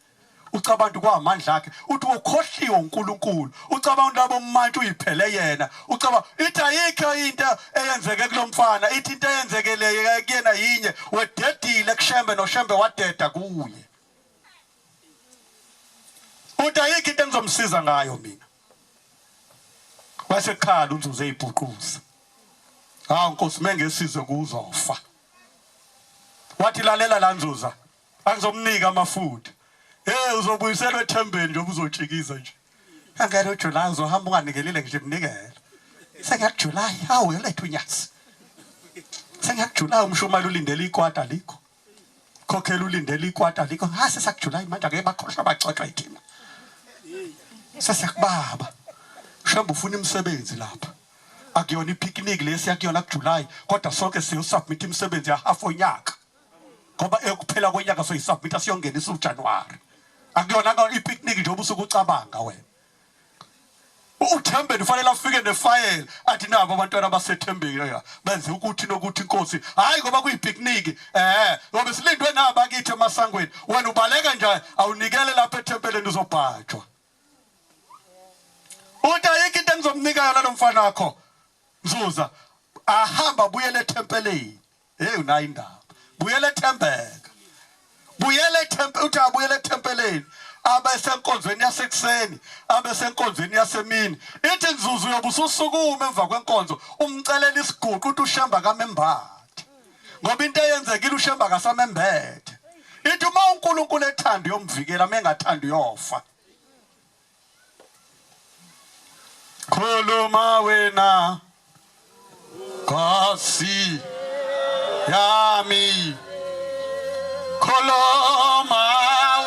ucabanga ukuthi kwamandla akhe uthi ukhohliwe uNkulunkulu ucabanga ukuthi labo mantshi uyiphele yena ucabanga ithi ayikho into eyenzeke kulomfana ithi into eyenzekele kuyena yinye wededile kushembe noshembe wadeda kuye uthi ayikho into engizomsiza ngayo mina wasekhala unzuze eyibhuquza hawu nkosi mengesizwe kuzofa. Wathi lalela la Nzuza, angizomnika amafutha. Hey uzobuyiselwa ethembeni njengoba uzotshikiza nje. Angeke uJuly uzohamba unganikelile ngisho iminikelo. SengiyakuJuly, hawu uyoletha unyazi. SengiyakuJuly umshumayeli ulindele ikwata likho. Khokhela ulindele ikwata likho. Ha sesakuJuly manje ake bakhohlwa bacotshwa yithina. Sesiyakubaba. Shembe ufuna imisebenzi lapha. Akuyona ipicnic lesi yakuyona kuJuly kodwa sonke siyosubmit imisebenzi ya half onyaka. Ngoba ekuphela konyaka soyisubmit siyongenisa uJanuary. Akuyona ipicnic nje ubusuku ucabanga wena. UThembeni ufanele afike nefayela athi nabo abantwana basethembeni benze ukuthi nokuthi inkosi hayi ngoba kuyipicnic eh ngoba silindwe naba kithi emasangweni wena ubaleka nje awunikele lapha ethempeleni uzobhajwa uthi ayikho into engizomnika yona lo mfana wakho Nzuza ahamba abuyele ethempelini Hey unayo indaba. Buyela ethembeka. Buyela ethempe uthi abuyele ethempeleni. Abe senkonzweni yasekuseni, abe senkonzweni yasemini. Ithi nzuzu uyobe ususukuma emva kwenkonzo umcelela isiguqu uthi uShemba kamembathe. Ngoba into eyenzekile uShemba kasamembethe. Ithi uma uNkulunkulu ethanda uyomvikela, mengathanda uyofa. Khuluma wena Nkosi yami Khuluma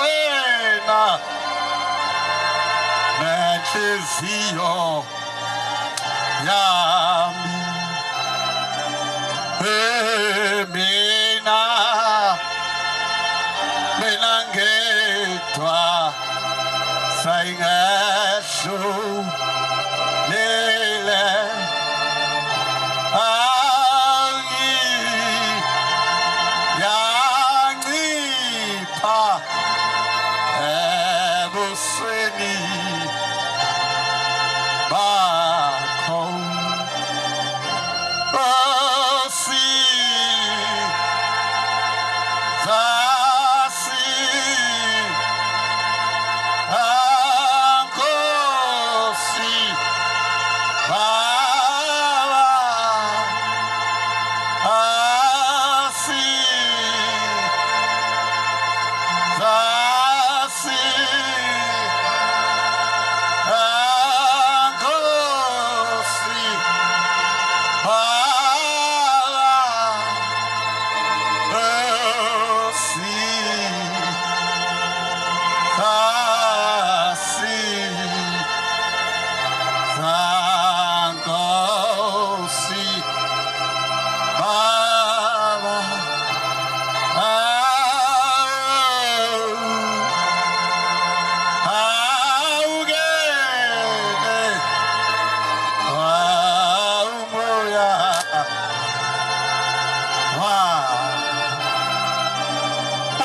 wena nenhliziyo yami Hey mina mina ngedwa Sayingehlulile angi yancipha ebusweni bakho Nkosi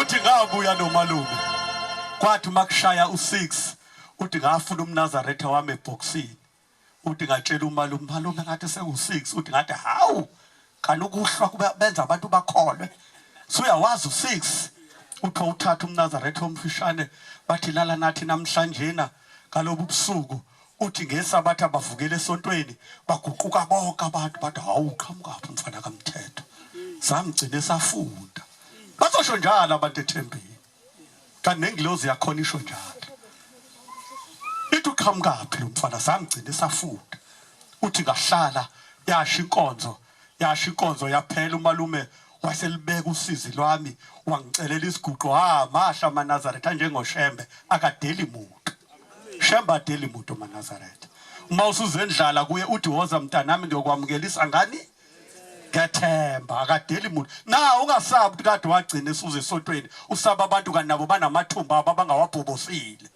Uthi ngabuya nomalume kwathi makushaya u6 uthi ngafuna umNazaretha wami ebhokisini uthi ngatshela umalume malume ngathi seku6 uthi ngathi hawu kanti ukuhlwa kuba benza abantu bakholwe suyawazi u6 uthi uthatha umNazaretha omfishane bathi lala nathi namhlanjena ngalobu busuku Uthi ngeSabatha bavukela esontweni baguquka bonke abantu bathi hawu qhamukaphi mfana kamthetho. Samgcine safunda. Bazosho njalo abantu ethembeni. Kanti nengilozi yakhona isho njalo. Ithi uqhamukaphi lo mfana samgcine safunda. Uthi ngahlala yasho inkonzo yasho inkonzo yaphela umalume waselibeka usizi lwami wangicelela isiguqo ha mahla amaNazaretha njengoShembe akadeli muntu. Shembe adeli muntu maNazaretha. Uma usuzendlala kuye uthi woza mntanami ngiyokwamukelisa ngani? Ngethemba akadeli muntu. Na ungasabi ukuthi kade wagcina esuze esontweni usaba abantu kanti nabo banamathumba abo abangawabhobosile.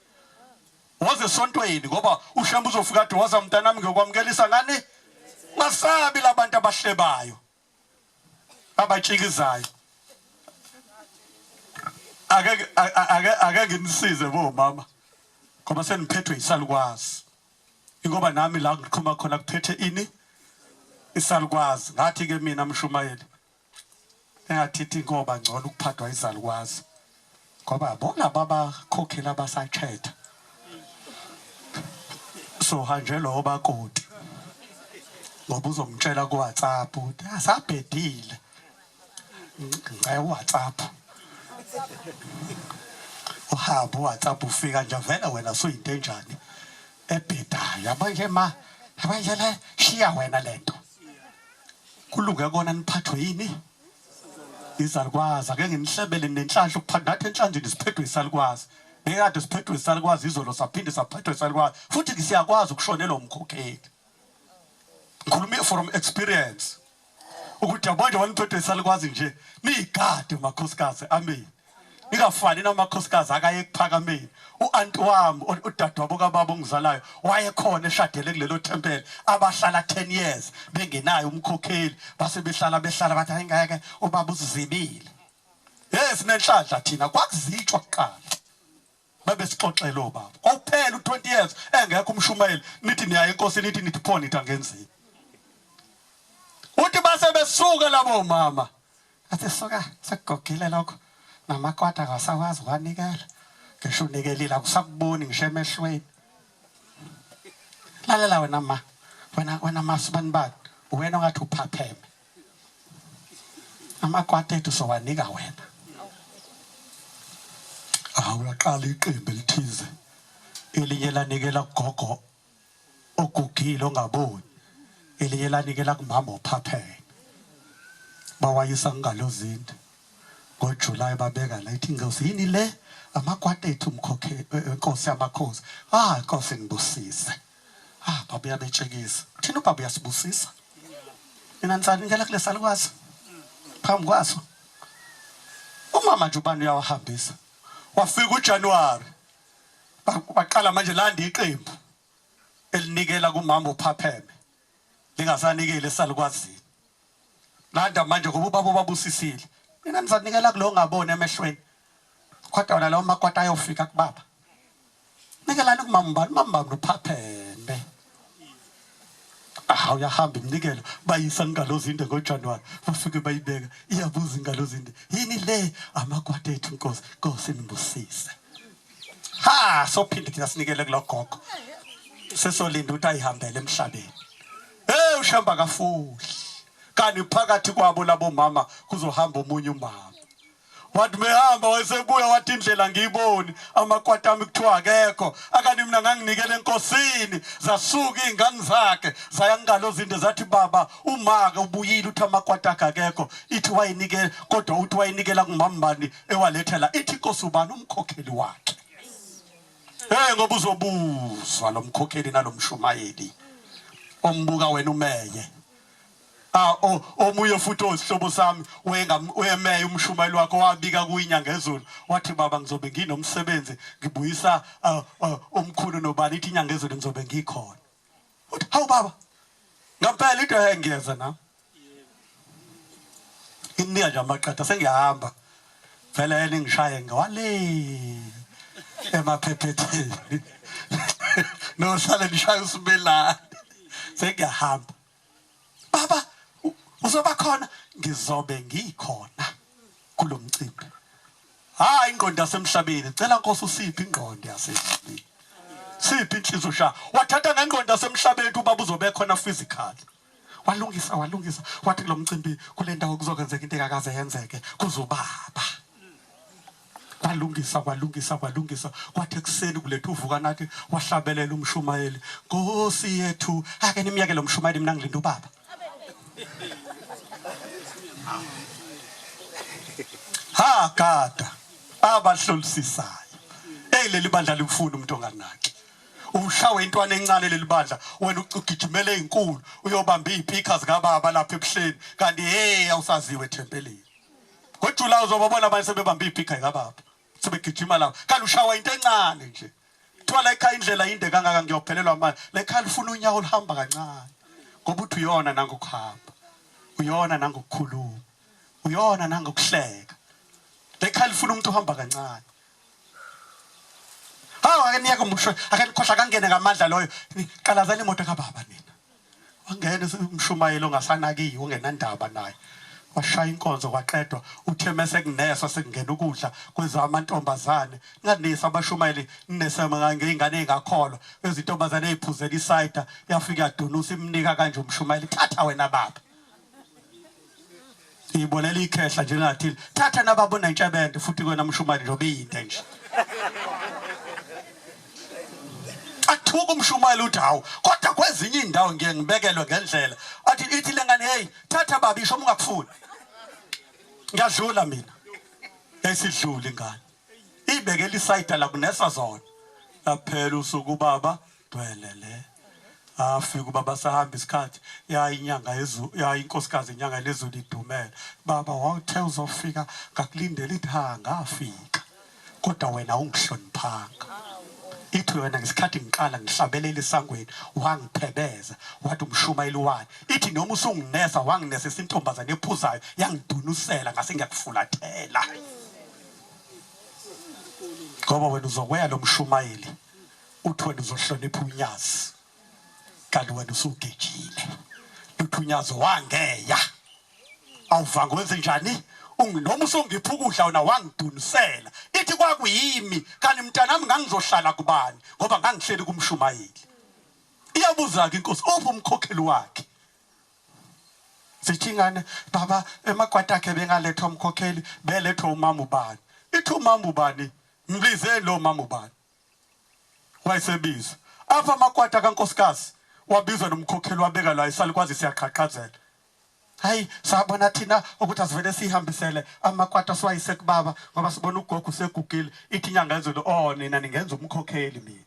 Woza esontweni ngoba uShembe uzofika athi woza mntanami ngiyokwamukelisa ngani? Ungasabi labantu abahlebayo. Abatshikizayo. Ake ake ake nginisize bomama ngoba seniphethwe isalukwazi. Ingoba nami la ngiqhuma khona kuphethe ini isalukwazi. Ngathi ke mina mshumayeli engathithi ngoba ngcono ukuphathwa izalukwazi. Ngoba bona babakhokhela abasachetha. So hanjelwa obakoti. Ngoba uzomtshela ku WhatsApp ukuthi asabhedile. Ngicela uWhatsApp. Uhambe uWhatsApp ufika nje vele wena suyinto enjani ebhedayo. Yabo nje ma, yabo nje le shiya wena lento. Kulunge kona niphathwe yini? Izalukwazi ake nginihlebele nenhlanhla ukuphatha nathi enhlanjeni siphethwe isalukwazi. Bekade siphethwe isalukwazi izolo saphinde saphethwe isalukwazi futhi siyakwazi ukushonelwa umkhokheli. Ngikhuluma from experience. Ukuthi yabo nje waniphethwe isalukwazi nje niyigade makhosikazi amen. Ningafani namakhosikazi akaye ekuphakameni. U-anti wami udadewabo kababa ongizalayo wayekhona eshadele kulelo thempeli abahlala 10 years bengenayo umkhokheli base behlala behlala bathi hayi ngeke ubaba usizibile. Hey sinenhlanhla thina kwakuzitshwa kuqala. Babesixoxela obaba. Kwakuphela u20 years engekho umshumayeli nithi niyaye enkosini nithi nithi pho nithi angenzini. Uthi base besuka labo mama. Athi suka sekugogile lokho namakwata akasakwazi ukwanikela. Ngisho unikelile akusakuboni ngisho emehlweni. Lalela wena ma. Wena wena masibani bani. Wena ongathi uphapheme. Amakwata ethu sowanika wena. Hawu laqala iqembu elithize elinye lanikela kugogo ogugile ongaboni elinye lanikela kumama ophaphene bawayisa ngalozindi ngoJuly babeka la ithi inkosi yini le amakwata ethu mkhokhe inkosi yamakhosi ah inkosi ngibusise ah baba uyabetshekisa thina ubaba uyasibusisa mina nisanikela kulesalukwazi phambi kwaso umama nje ubani uyawahambisa wafika uJanuary baqala manje landa iqembu elinikela kumama ophapheme lingasanikeli esalukwazini landa manje ngoba ubaba ubabusisile mina nizanikela kulo ngaboni emehlweni kodwa wona lawo makwata ayofika kubaba nikelani kumama ubani umama ubani uphapheme Hawu uyahamba iminikelo bayisa ingalo zinde ngoJanuary bafike bayibeka iyabuza ingalo zinde yini le amakwata ethu Nkosi Nkosi nibusise ha sophinde thina sinikele kulogogo sesolinda ukuthi ayihambele emhlabeni hey ushamba kafuhli kanti phakathi kwabo labo mama kuzohamba omunye umama wathi mehamba wayesebuya wathi indlela ngiyiboni amakwata ami kuthiwa akekho akani mina nganginikele enkosini zasuka iy'ngane zakhe zaya ngalo zinde zathi baba umake ubuyile uthi amakwata akhe akekho ithi wayinikela kodwa uthi wayinikela kumambani ewalethela ithi inkosi ubani umkhokheli wakhe hey ngoba uzobuzwa lo mkhokheli nalomshumayeli ombuka wena umeye Ah omunye futhi osihlobo sami wemeya umshumayeli wakho wabika kuyinyanga ezulu wathi baba ngizobe nginomsebenzi ngibuyisa omkhulu nobani ithi inyanga ezulu ngizobe ngikhona uthi hawu baba ngampela into engiyeza na nginika nje amaqatha sengiyahamba vele yena ngishaye ngewale emaphephetheni nohlale ngishaya usibelane sengiyahamba baba uzoba khona ngizobe ngikhona kulomcimbi hayi ingqondo yasemhlabeni cela nkosi usiphi ingqondo yasemhlabeni siphi inhliziyo sha wathatha ngengqondo yasemhlabeni ubaba uzobe khona physically walungisa walungisa wathi kulomcimbi kule ndawo kuzokwenzeka into engakaze yenzeke kuzobaba kwalungisa kwalungisa kwalungisa kwathi ekuseni kuletha uvuka nathi wahlabelela umshumayeli nkosi yethu ake nimyeke lo mshumayeli mina ngilinda ubaba ha gada abahlolisisayo eyi leli bandla limfuna umuntu onganaki ushawe intwana encane leli bandla wena ugijimele ezinkulu uyobamba izipika zikababa lapha ebuhleni kanti hey awusaziwe ethempelini NgoJuly uzobabona abanye sebebambe ipika kababa. Sebegijima lapha. Kanti ushawa into encane nje. Kuthiwa la ekhaya indlela inde kangaka ngiyophelelwa amandla. La ekhaya lifuna unyawo oluhamba kancane. Ngoba uthi uyona nangokuhamba. Uyona nangokukhuluma. Uyona nangokuhleka. La ekhaya lifuna umuntu ohamba kancane. Hawu ake niyeke umusho, ake nikhohlwa kangene ngamandla loyo. Qalazani imoto kababa nina. Wangena umshumayeli ongasanakiwe ongenandaba naye. Washaya inkonzo kwaqedwa uthe mese kuneswa sekungena ukudla kweza amantombazane nganisa abashumayeli ninesema ngeyingane ezingakholwa ezintombazane eziphuzela isayida yafika yadunusa imnika kanje umshumayeli thatha wena baba. Ngibonela ikhehla nje ngathile. Thatha nababona intshebende futhi kwena mshumayeli nje obiyinde nje. Athuka umshumayeli uthi hawu kodwa kwezinye indawo ngiye ngibekelwe ngendlela. Athi ithi lengane hey thatha baba isho ungakufuni. Ngiyadlula mina. Yayisidlula ingane. Ibekela isayida la kunesa zona. Laphela usuku baba dwelele. Afika ubaba sahamba isikhathi yayi inyanga yezulu yayi inkosikazi inyanga lezulu idumele. Baba wawuthe uzofika ngakulindela ithi ha ngafika. Kodwa wena ungihloniphanga. Ithi wena ngesikhathi ngiqala ngihlabelela esangweni wangiphebeza wathi umshumayeli wani. Ithi noma usunginesa wanginesa isintombazane ephuzayo yangidunusela ngase ngiyakufulathela. Ngoba wena uzokweya lo mshumayeli uthi wena uzohlonipha unyazi kanti wena usugejile luthi unyazi wangeya awuvanga wenze njani noma usungipha ukudla wena wangidunisela ithi kwakuyimi kanti mntanami ngangizohlala kubani ngoba ngangihleli kumshumayeli iyabuza-ke inkosi uphi umkhokheli wakhe Zithi ingane baba emakwati akhe bengalethwa umkhokheli belethwa umama ubani. Ithi umama ubani mbize lo mama ubani. Wayesebizwa. Apha amakwata kankosikazi wabizwa nomkhokheli wabeka la isalikwazi siyaqhaqhazela. Hayi sabona thina ukuthi asivele sihambisele amakwata siwayise kubaba ngoba sibona ugogo usegugile ithi inyanga yezulu oh nina ningenza umkhokheli mina.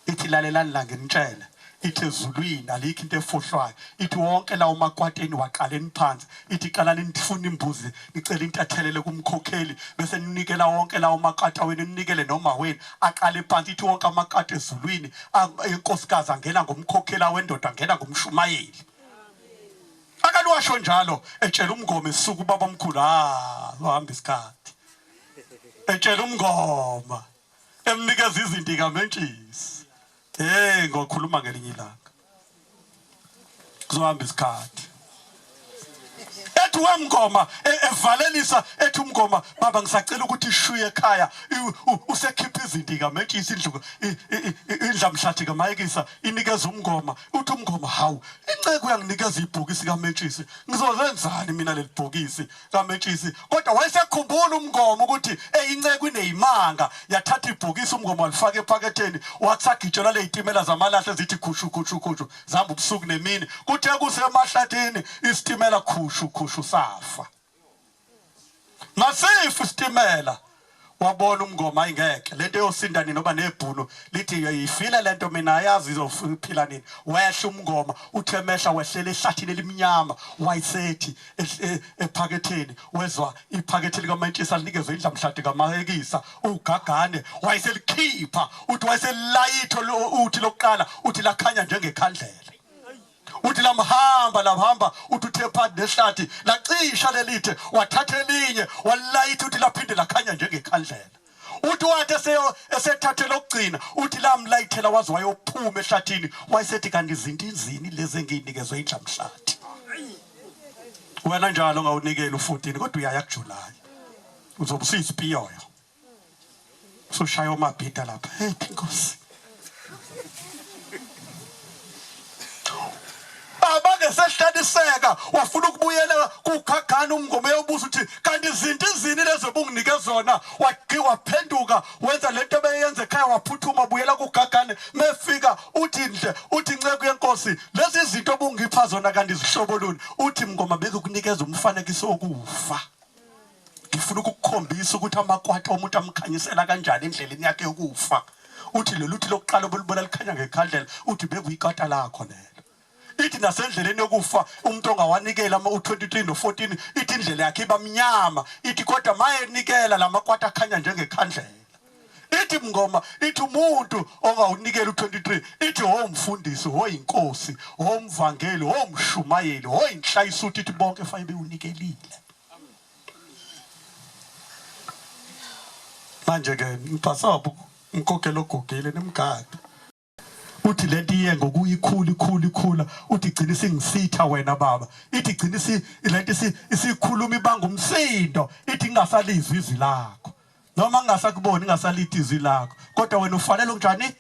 Ithi lalelani la nginitshele ithi ezulwini alikho into efohlwayo ithi wonke lawo makwateni waqaleni phansi ithi qalani nifuna imbuzi nicela intathelele kumkhokheli bese ninikela wonke lawo makata wenu ninikele noma wenu aqale phansi ithi wonke amakata ezulwini inkosikazi angena ngomkhokhela wendoda angena ngomshumayeli akaliwasho njalo etshela umngoma esuku ubaba omkhulu ah wahamba isikhathi etshela umngoma emnikeza izinto ikamentshisi hey ngokhuluma ngelinye ilanga kuzohamba isikhathi ethi wemngoma e, evalelisa ethi umngoma baba ngisacela ukuthi ishuye ekhaya usekhipha izinto ikamentshisi indlu indlamhlathi kamayekisa inikeza umngoma uthi umngoma hawu inceku uyanginikeza ibhokisi kamentshisi ngizozenzani mina leli bhokisi kametshisi kodwa wayesekhumbula umngoma ukuthi eyinceku ineyimanga yathatha ibhokisi umngoma walifaka ephaketheni wathi sagitshelwa lezitimela zamalahle zithi khushu khushu khushu zihamba ubusuku nemini kuthe kusemahlathini isitimela khushu khushu safa masifa isitimela wabona umngoma ayingeke lento yosinda nini noba nebhunu lithi ifile lento mina ayazi izophila nini wehla umngoma uthe mehla wehlela ehlathini elimnyama wayesethi e, ephaketheni wezwa iphakethe likamentshisa linikezwe indlamhladi kamayekisa ugagane wayeselikhipha uthi wayeselilayitho uthi lokuqala uthi lakhanya njengekhandlela uthi lamhamba lamhamba uthi uthe phakathi nehlathi lacisha lelithe wathatha elinye walilayitha uthi laphinde lakhanya njengekhandlela uthi wathi esethathe lokugcina uthi lamlayithela waze wayophuma ehlathini wayesethi kanti izinto inzini lezi engiyinikezwe indlamhlathi wena njalo ongawunikeli u-14 kodwa uyaya kujulayi uzobe usuyisipiyoyo usushaya omabhida lapha hey inkosi abangesehlaliseka wafuna ukubuyela kukhagana umngoma eyobuza ukuthi kanti izinto izini lezo obunginike zona waphenduka wenza lento ebeyenza ekhaya waphuthuma buyela kugagane mefika uthi ndle uthi nceku yenkosi lezi zinto obungipha zona kanti zihlobo luni uthi mngoma bekukunikeza umfanekiso wokufa ngifuna ukukukhombisa ukuthi amakwata omuntu amkhanyisela kanjani endleleni yakhe yokufa uthi loluthi lokuqala obulibona likhanya ngekhandlela uthi bekuyikata lakho lelo ithi nasendleleni yokufa umuntu ongawanikela ama u23 no14 ithi indlela yakhe iba mnyama ithi kodwa mayenikela lamakwata akhanya njengekhandlela ithi mngoma ithi umuntu ongawunikela u23 ithi womfundisi woyinkosi womvangeli womshumayeli woyinhlayisuthi ithi bonke fanele bewunikelile manje ke mbhasobo umkhokhelo ogugile nimgade uthi lento iye ngokuyikhula ikhula ikhula uthi gcina isingisitha wena baba ithi gcina lento isikhuluma ibanga umsindo ithi ngingasalizwi izwi lakho noma ngingasakuboni ngingasalithi izwi lakho kodwa wena ufanele unjani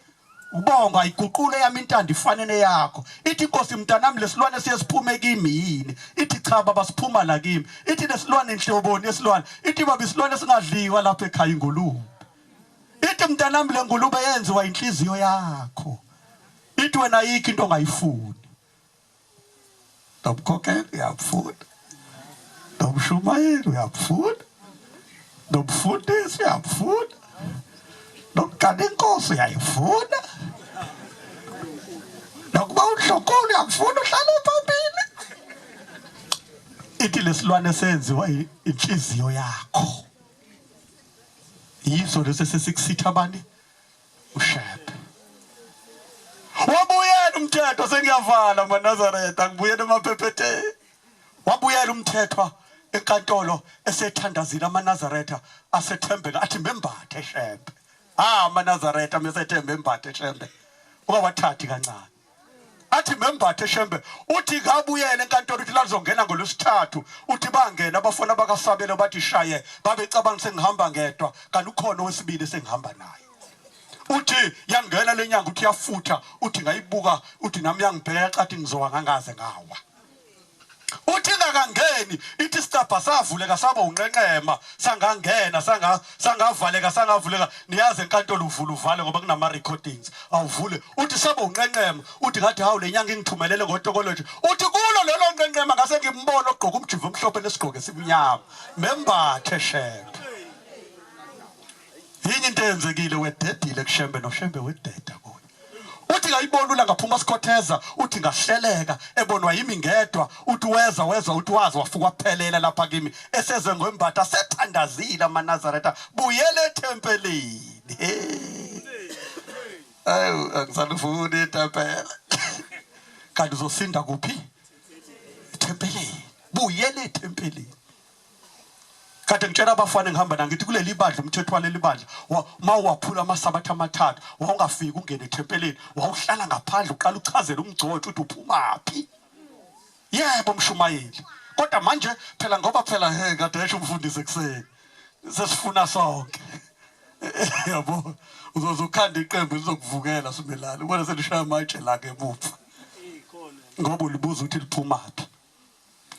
Ubonga iguqule yami intando ifane neyakho. Ithi inkosi mntanami lesilwane siye siphume kimi yini? Ithi cha baba siphuma la kimi. Ithi lesilwane inhloboni yesilwane. Ithi baba isilwane singadliwa lapha ekhaya ingulube. Ithi mntanami lengulube yenziwa inhliziyo yakho. Ithi wena ayikho into ongayifuni. Nomkhokheli uyamfuna, nomshumayeli uyamfuna, nomfundisi uyamfuna, nomgane inkosi uyayifuna, nokuba undlunkulu uyamfuna uhlale phambili. Ithi lesilwane senziwa inhliziyo yakho, yiso lesi sesikusitha bani uShembe. Wabuyela umthetho sengiyavala maNazaretha ngibuyela emaphephetheni. Wabuyela umthethwa enkantolo esethandazile amaNazaretha asethembeka athi membathe Shembe. Ah amaNazaretha mesethembe embathe Shembe. Ungawathathi kancane. Athi membathe Shembe uthi kabuyele enkantolo uthi lalizongena ngolwesithathu uthi bangena abafana bakasabelo bathi shaye babecabanga sengihamba ngedwa kanti ukhona owesibili sengihamba naye uthi yangena lenyanga uthi yafutha uthi ngayibuka uthi nami yangibheka athi ngizowa ngangaze ngawa Uthi ingakangeni ithi isicabha savuleka saba unqenqema sangangena sanga sangavaleka sangavuleka niyazi enkantolo uvula uvale ngoba kunama recordings awuvule uthi saba unqenqema uthi ngathi hawu lenyanga ingithumelele ngotokoloji uthi kulo lelo nqenqema ngase ngimbona ogqoka umjivo omhlophe nesigqoko esimnyama membathe shembe yini into eyenzekile wededile kushembe noshembe wededa kuye Uthi ngayibona ula ngaphuma sikhotheza uthi ngahleleka ebonwa yimi ngedwa uthi weza weza uthi wazi wafuka waphelela lapha kimi eseze ngwembatha sethandazile amaNazaretha buyele ethempelini. Awu angisalifuni ithempeli. Kanti uzosinda kuphi? Ethempelini. Buyele ethempelini. Kade ngitshela abafana engihamba na ngithi kuleli bandla umthetho waleli bandla uma uwaphula amasabatha amathathu wawungafiki ungene ethempelini wawuhlala ngaphandle uqala uchazele umgcotshi ukuthi uphumaphi yebo mshumayeli kodwa manje phela ngoba phela he kade esho umfundisi ekuseni sesifuna sonke yabo uzoze ukhanda iqembu lizokuvukela simelane ubona selishaya amatshe la ngemuva ngoba ulibuza ukuthi liphumaphi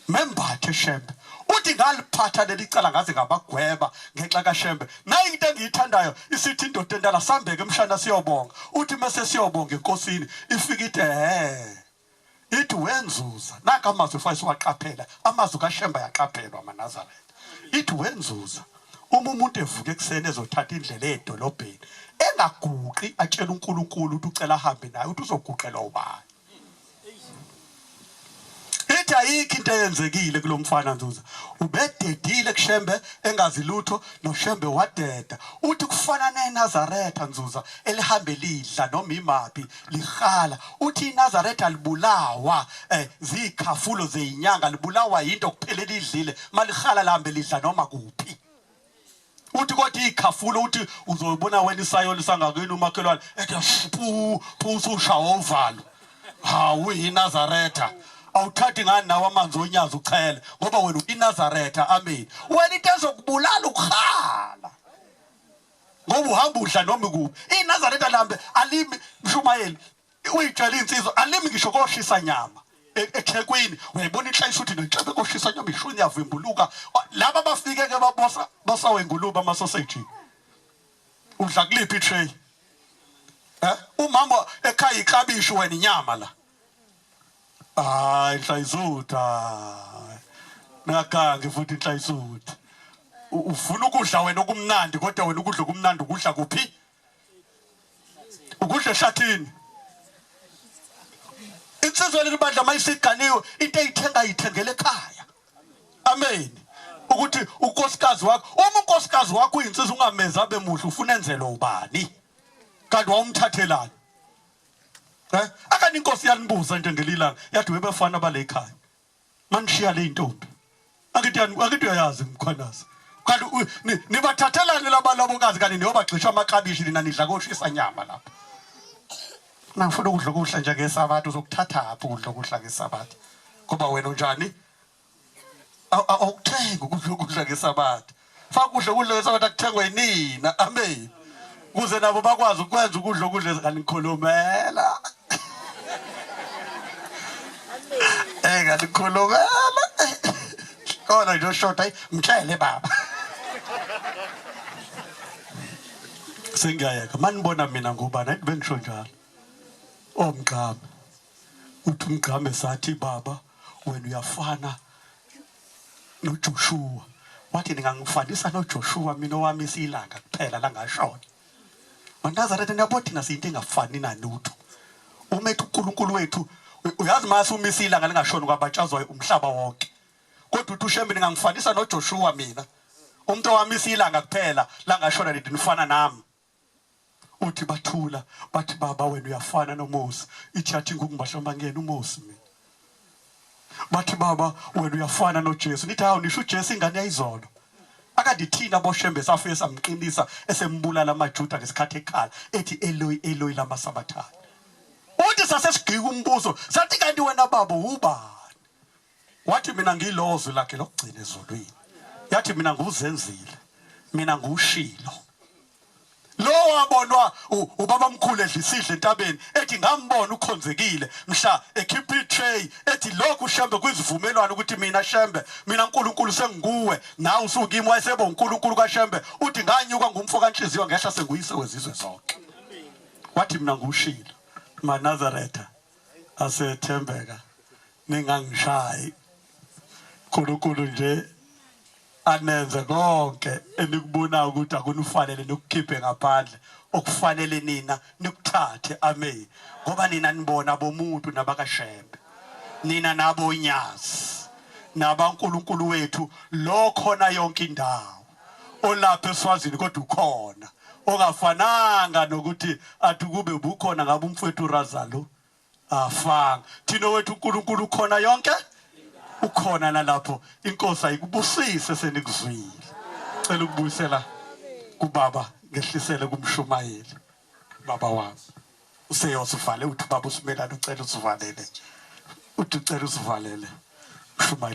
Membathe Shembe. Uthi ngaliphatha leli cala ngaze ngabagweba ngenxa kaShembe. Nayi into engiyithandayo isithi indoda endala sambeke emshana siyobonga. Uthi mese siyobonga enkosini ifike ithi eh ithi wenzuza naka amazwi fanele siwaqaphela amazwi kaShembe ayaqaphelwa amaNazaretha ithi wenzuza uma umuntu evuka ekuseni ezothatha indlela edolobheni engaguqi atshela uNkulunkulu ukuthi ucela ahambe naye uthi uzoguqelwa ubani Ithi ayikho into eyenzekile kulomfana Nzuza. Ubededile kuShembe engazi lutho noShembe wadeda. Uthi kufana neNazaretha Nzuza elihambe lidla noma imaphi lihala. Uthi iNazaretha libulawa eh zikhafulo zeyinyanga libulawa yinto kuphela elidlile malihala lihambe lidla noma kuphi. Uthi kodwa ikhafula uthi uzobona wena isayoni sangakini umakhelwane ethi pu pu usushawa uvalo. Hawu iNazaretha. Awuthathi ngani nawe amanzi onyazi uchele ngoba wena uyiNazaretha amen. Wena into ezokubulala ukuhala. Ngoba uhamba udla noma kuphi. INazaretha lambe alimi mshumayeli uyitshela insizwa alimi ngisho koshisa nyama e, eThekwini uyayibona inhlayisa uthi nenhlebe koshisa nyama ishuni yavimbuluka laba bafike ke babosa bosa wengulube ama sausage udla kuliphi itray eh umama ekhaya iklabishi wena inyama la hayi inhlayisutha ningagangi futhi inhlayisutha ufuna ukudla wena okumnandi kodwa wena ukudla okumnandi ukudla kuphi Ukudla ehlathini. Insizwa leli bandla mayisiganiwe into eyithenga yithengele ekhaya. Amen. Ukuthi unkosikazi wakho uma unkosikazi wakho uyinsizwa ungamenzi abe muhle ufuna enzelwe ubani? Kanti wawumthathelani? Eh? Akani inkosi yanibuza nje ngelilanga yathi webafana bale ekhaya. Manishiya le intombi. Akithi akithi uyayazi mkhwanazi. Kanti nibathathelani laba labokazi kanti niyobagxisha amaklabishi nina nidla koshisa nyama lapha. Nangifuna ukudla okuhle nje ngesabatha uzokuthatha phi ukudla okuhla ngesabatha? Ngoba wena unjani? Awukuthengi ukudla okuhla ngesabatha. Faka ukudla okuhla ngesabatha kuthengwe yinina. Amen. Kuze nabo bakwazi ukwenza ukudla okudla nganikhulumela. Eh nganikhulumela. Kona nje oshoda ayi mtshele baba. Sengiyayeka manibona mina ngubani ayi bengisho njalo. Omgqame. Uthi umgqame sathi baba wena uyafana noJoshua wathi ningangifanisa noJoshua mina owami isilanga kuphela langashona maNazaretha niyabo thina siyinto engafani nalutho uma ethi uNkulunkulu wethu uyazi mase umisa ilanga lingashoni kwabatshazwayo umhlaba wonke kodwa uthi uShembe ningangifanisa noJoshua mina umuntu owamisa ilanga kuphela langashona lithi nifana nami Uthi bathula bathi baba wena uyafana noMose. Ithi yathi ngukungibahlamba ngiyena uMose mina. Bathi baba wena uyafana noJesu. Nithi hawu nisho uJesu ingane yayizolo. Akade thina boshembe safike samqinisa esembulala amaJuda ngesikhathi ekhala ethi Eloi Eloi lama sabathani. Uthi sasesigika umbuzo sathi kanti wena baba ubani? Wathi mina ngilozwi lakhe lokugcina ezulwini. Yathi mina nguzenzile. Mina ngushilo. Lo wabonwa ubaba mkhulu edla isidlo entabeni ethi ngambona ukhonzekile mhla ekhipha itray ethi lokhu Shembe kwizivumelwano ukuthi mina Shembe mina uNkulunkulu senginguwe nawe usukimi wayesebo uNkulunkulu kaShembe uthi nganyuka ngumfo kanhliziyo ngehla senguyise wezizwe zonke wathi mina ngushilo maNazaretha asethembeka ningangishayi uNkulunkulu nje anenze konke enikubonayo ukuthi akunifanele nikukhiphe ngaphandle okufanele nina nikuthathe amen ngoba nina nibona bomuntu nabakashembe nina nabonyazi nabaNkulunkulu wethu lo khona yonke indawo olapha eSwazini kodwa ukhona ongafananga nokuthi athi kube bukhona ngabe umfowethu Razalo afanga thina wethu uNkulunkulu ukhona yonke ukhona nalapho inkosi ayikubusise senikuzwile cela ukubuyisela kubaba ngehlisele kumshumayeli baba wami useyosivale uthi baba usimelane ucela usivalele uthi ucela usivalele mshumayeli.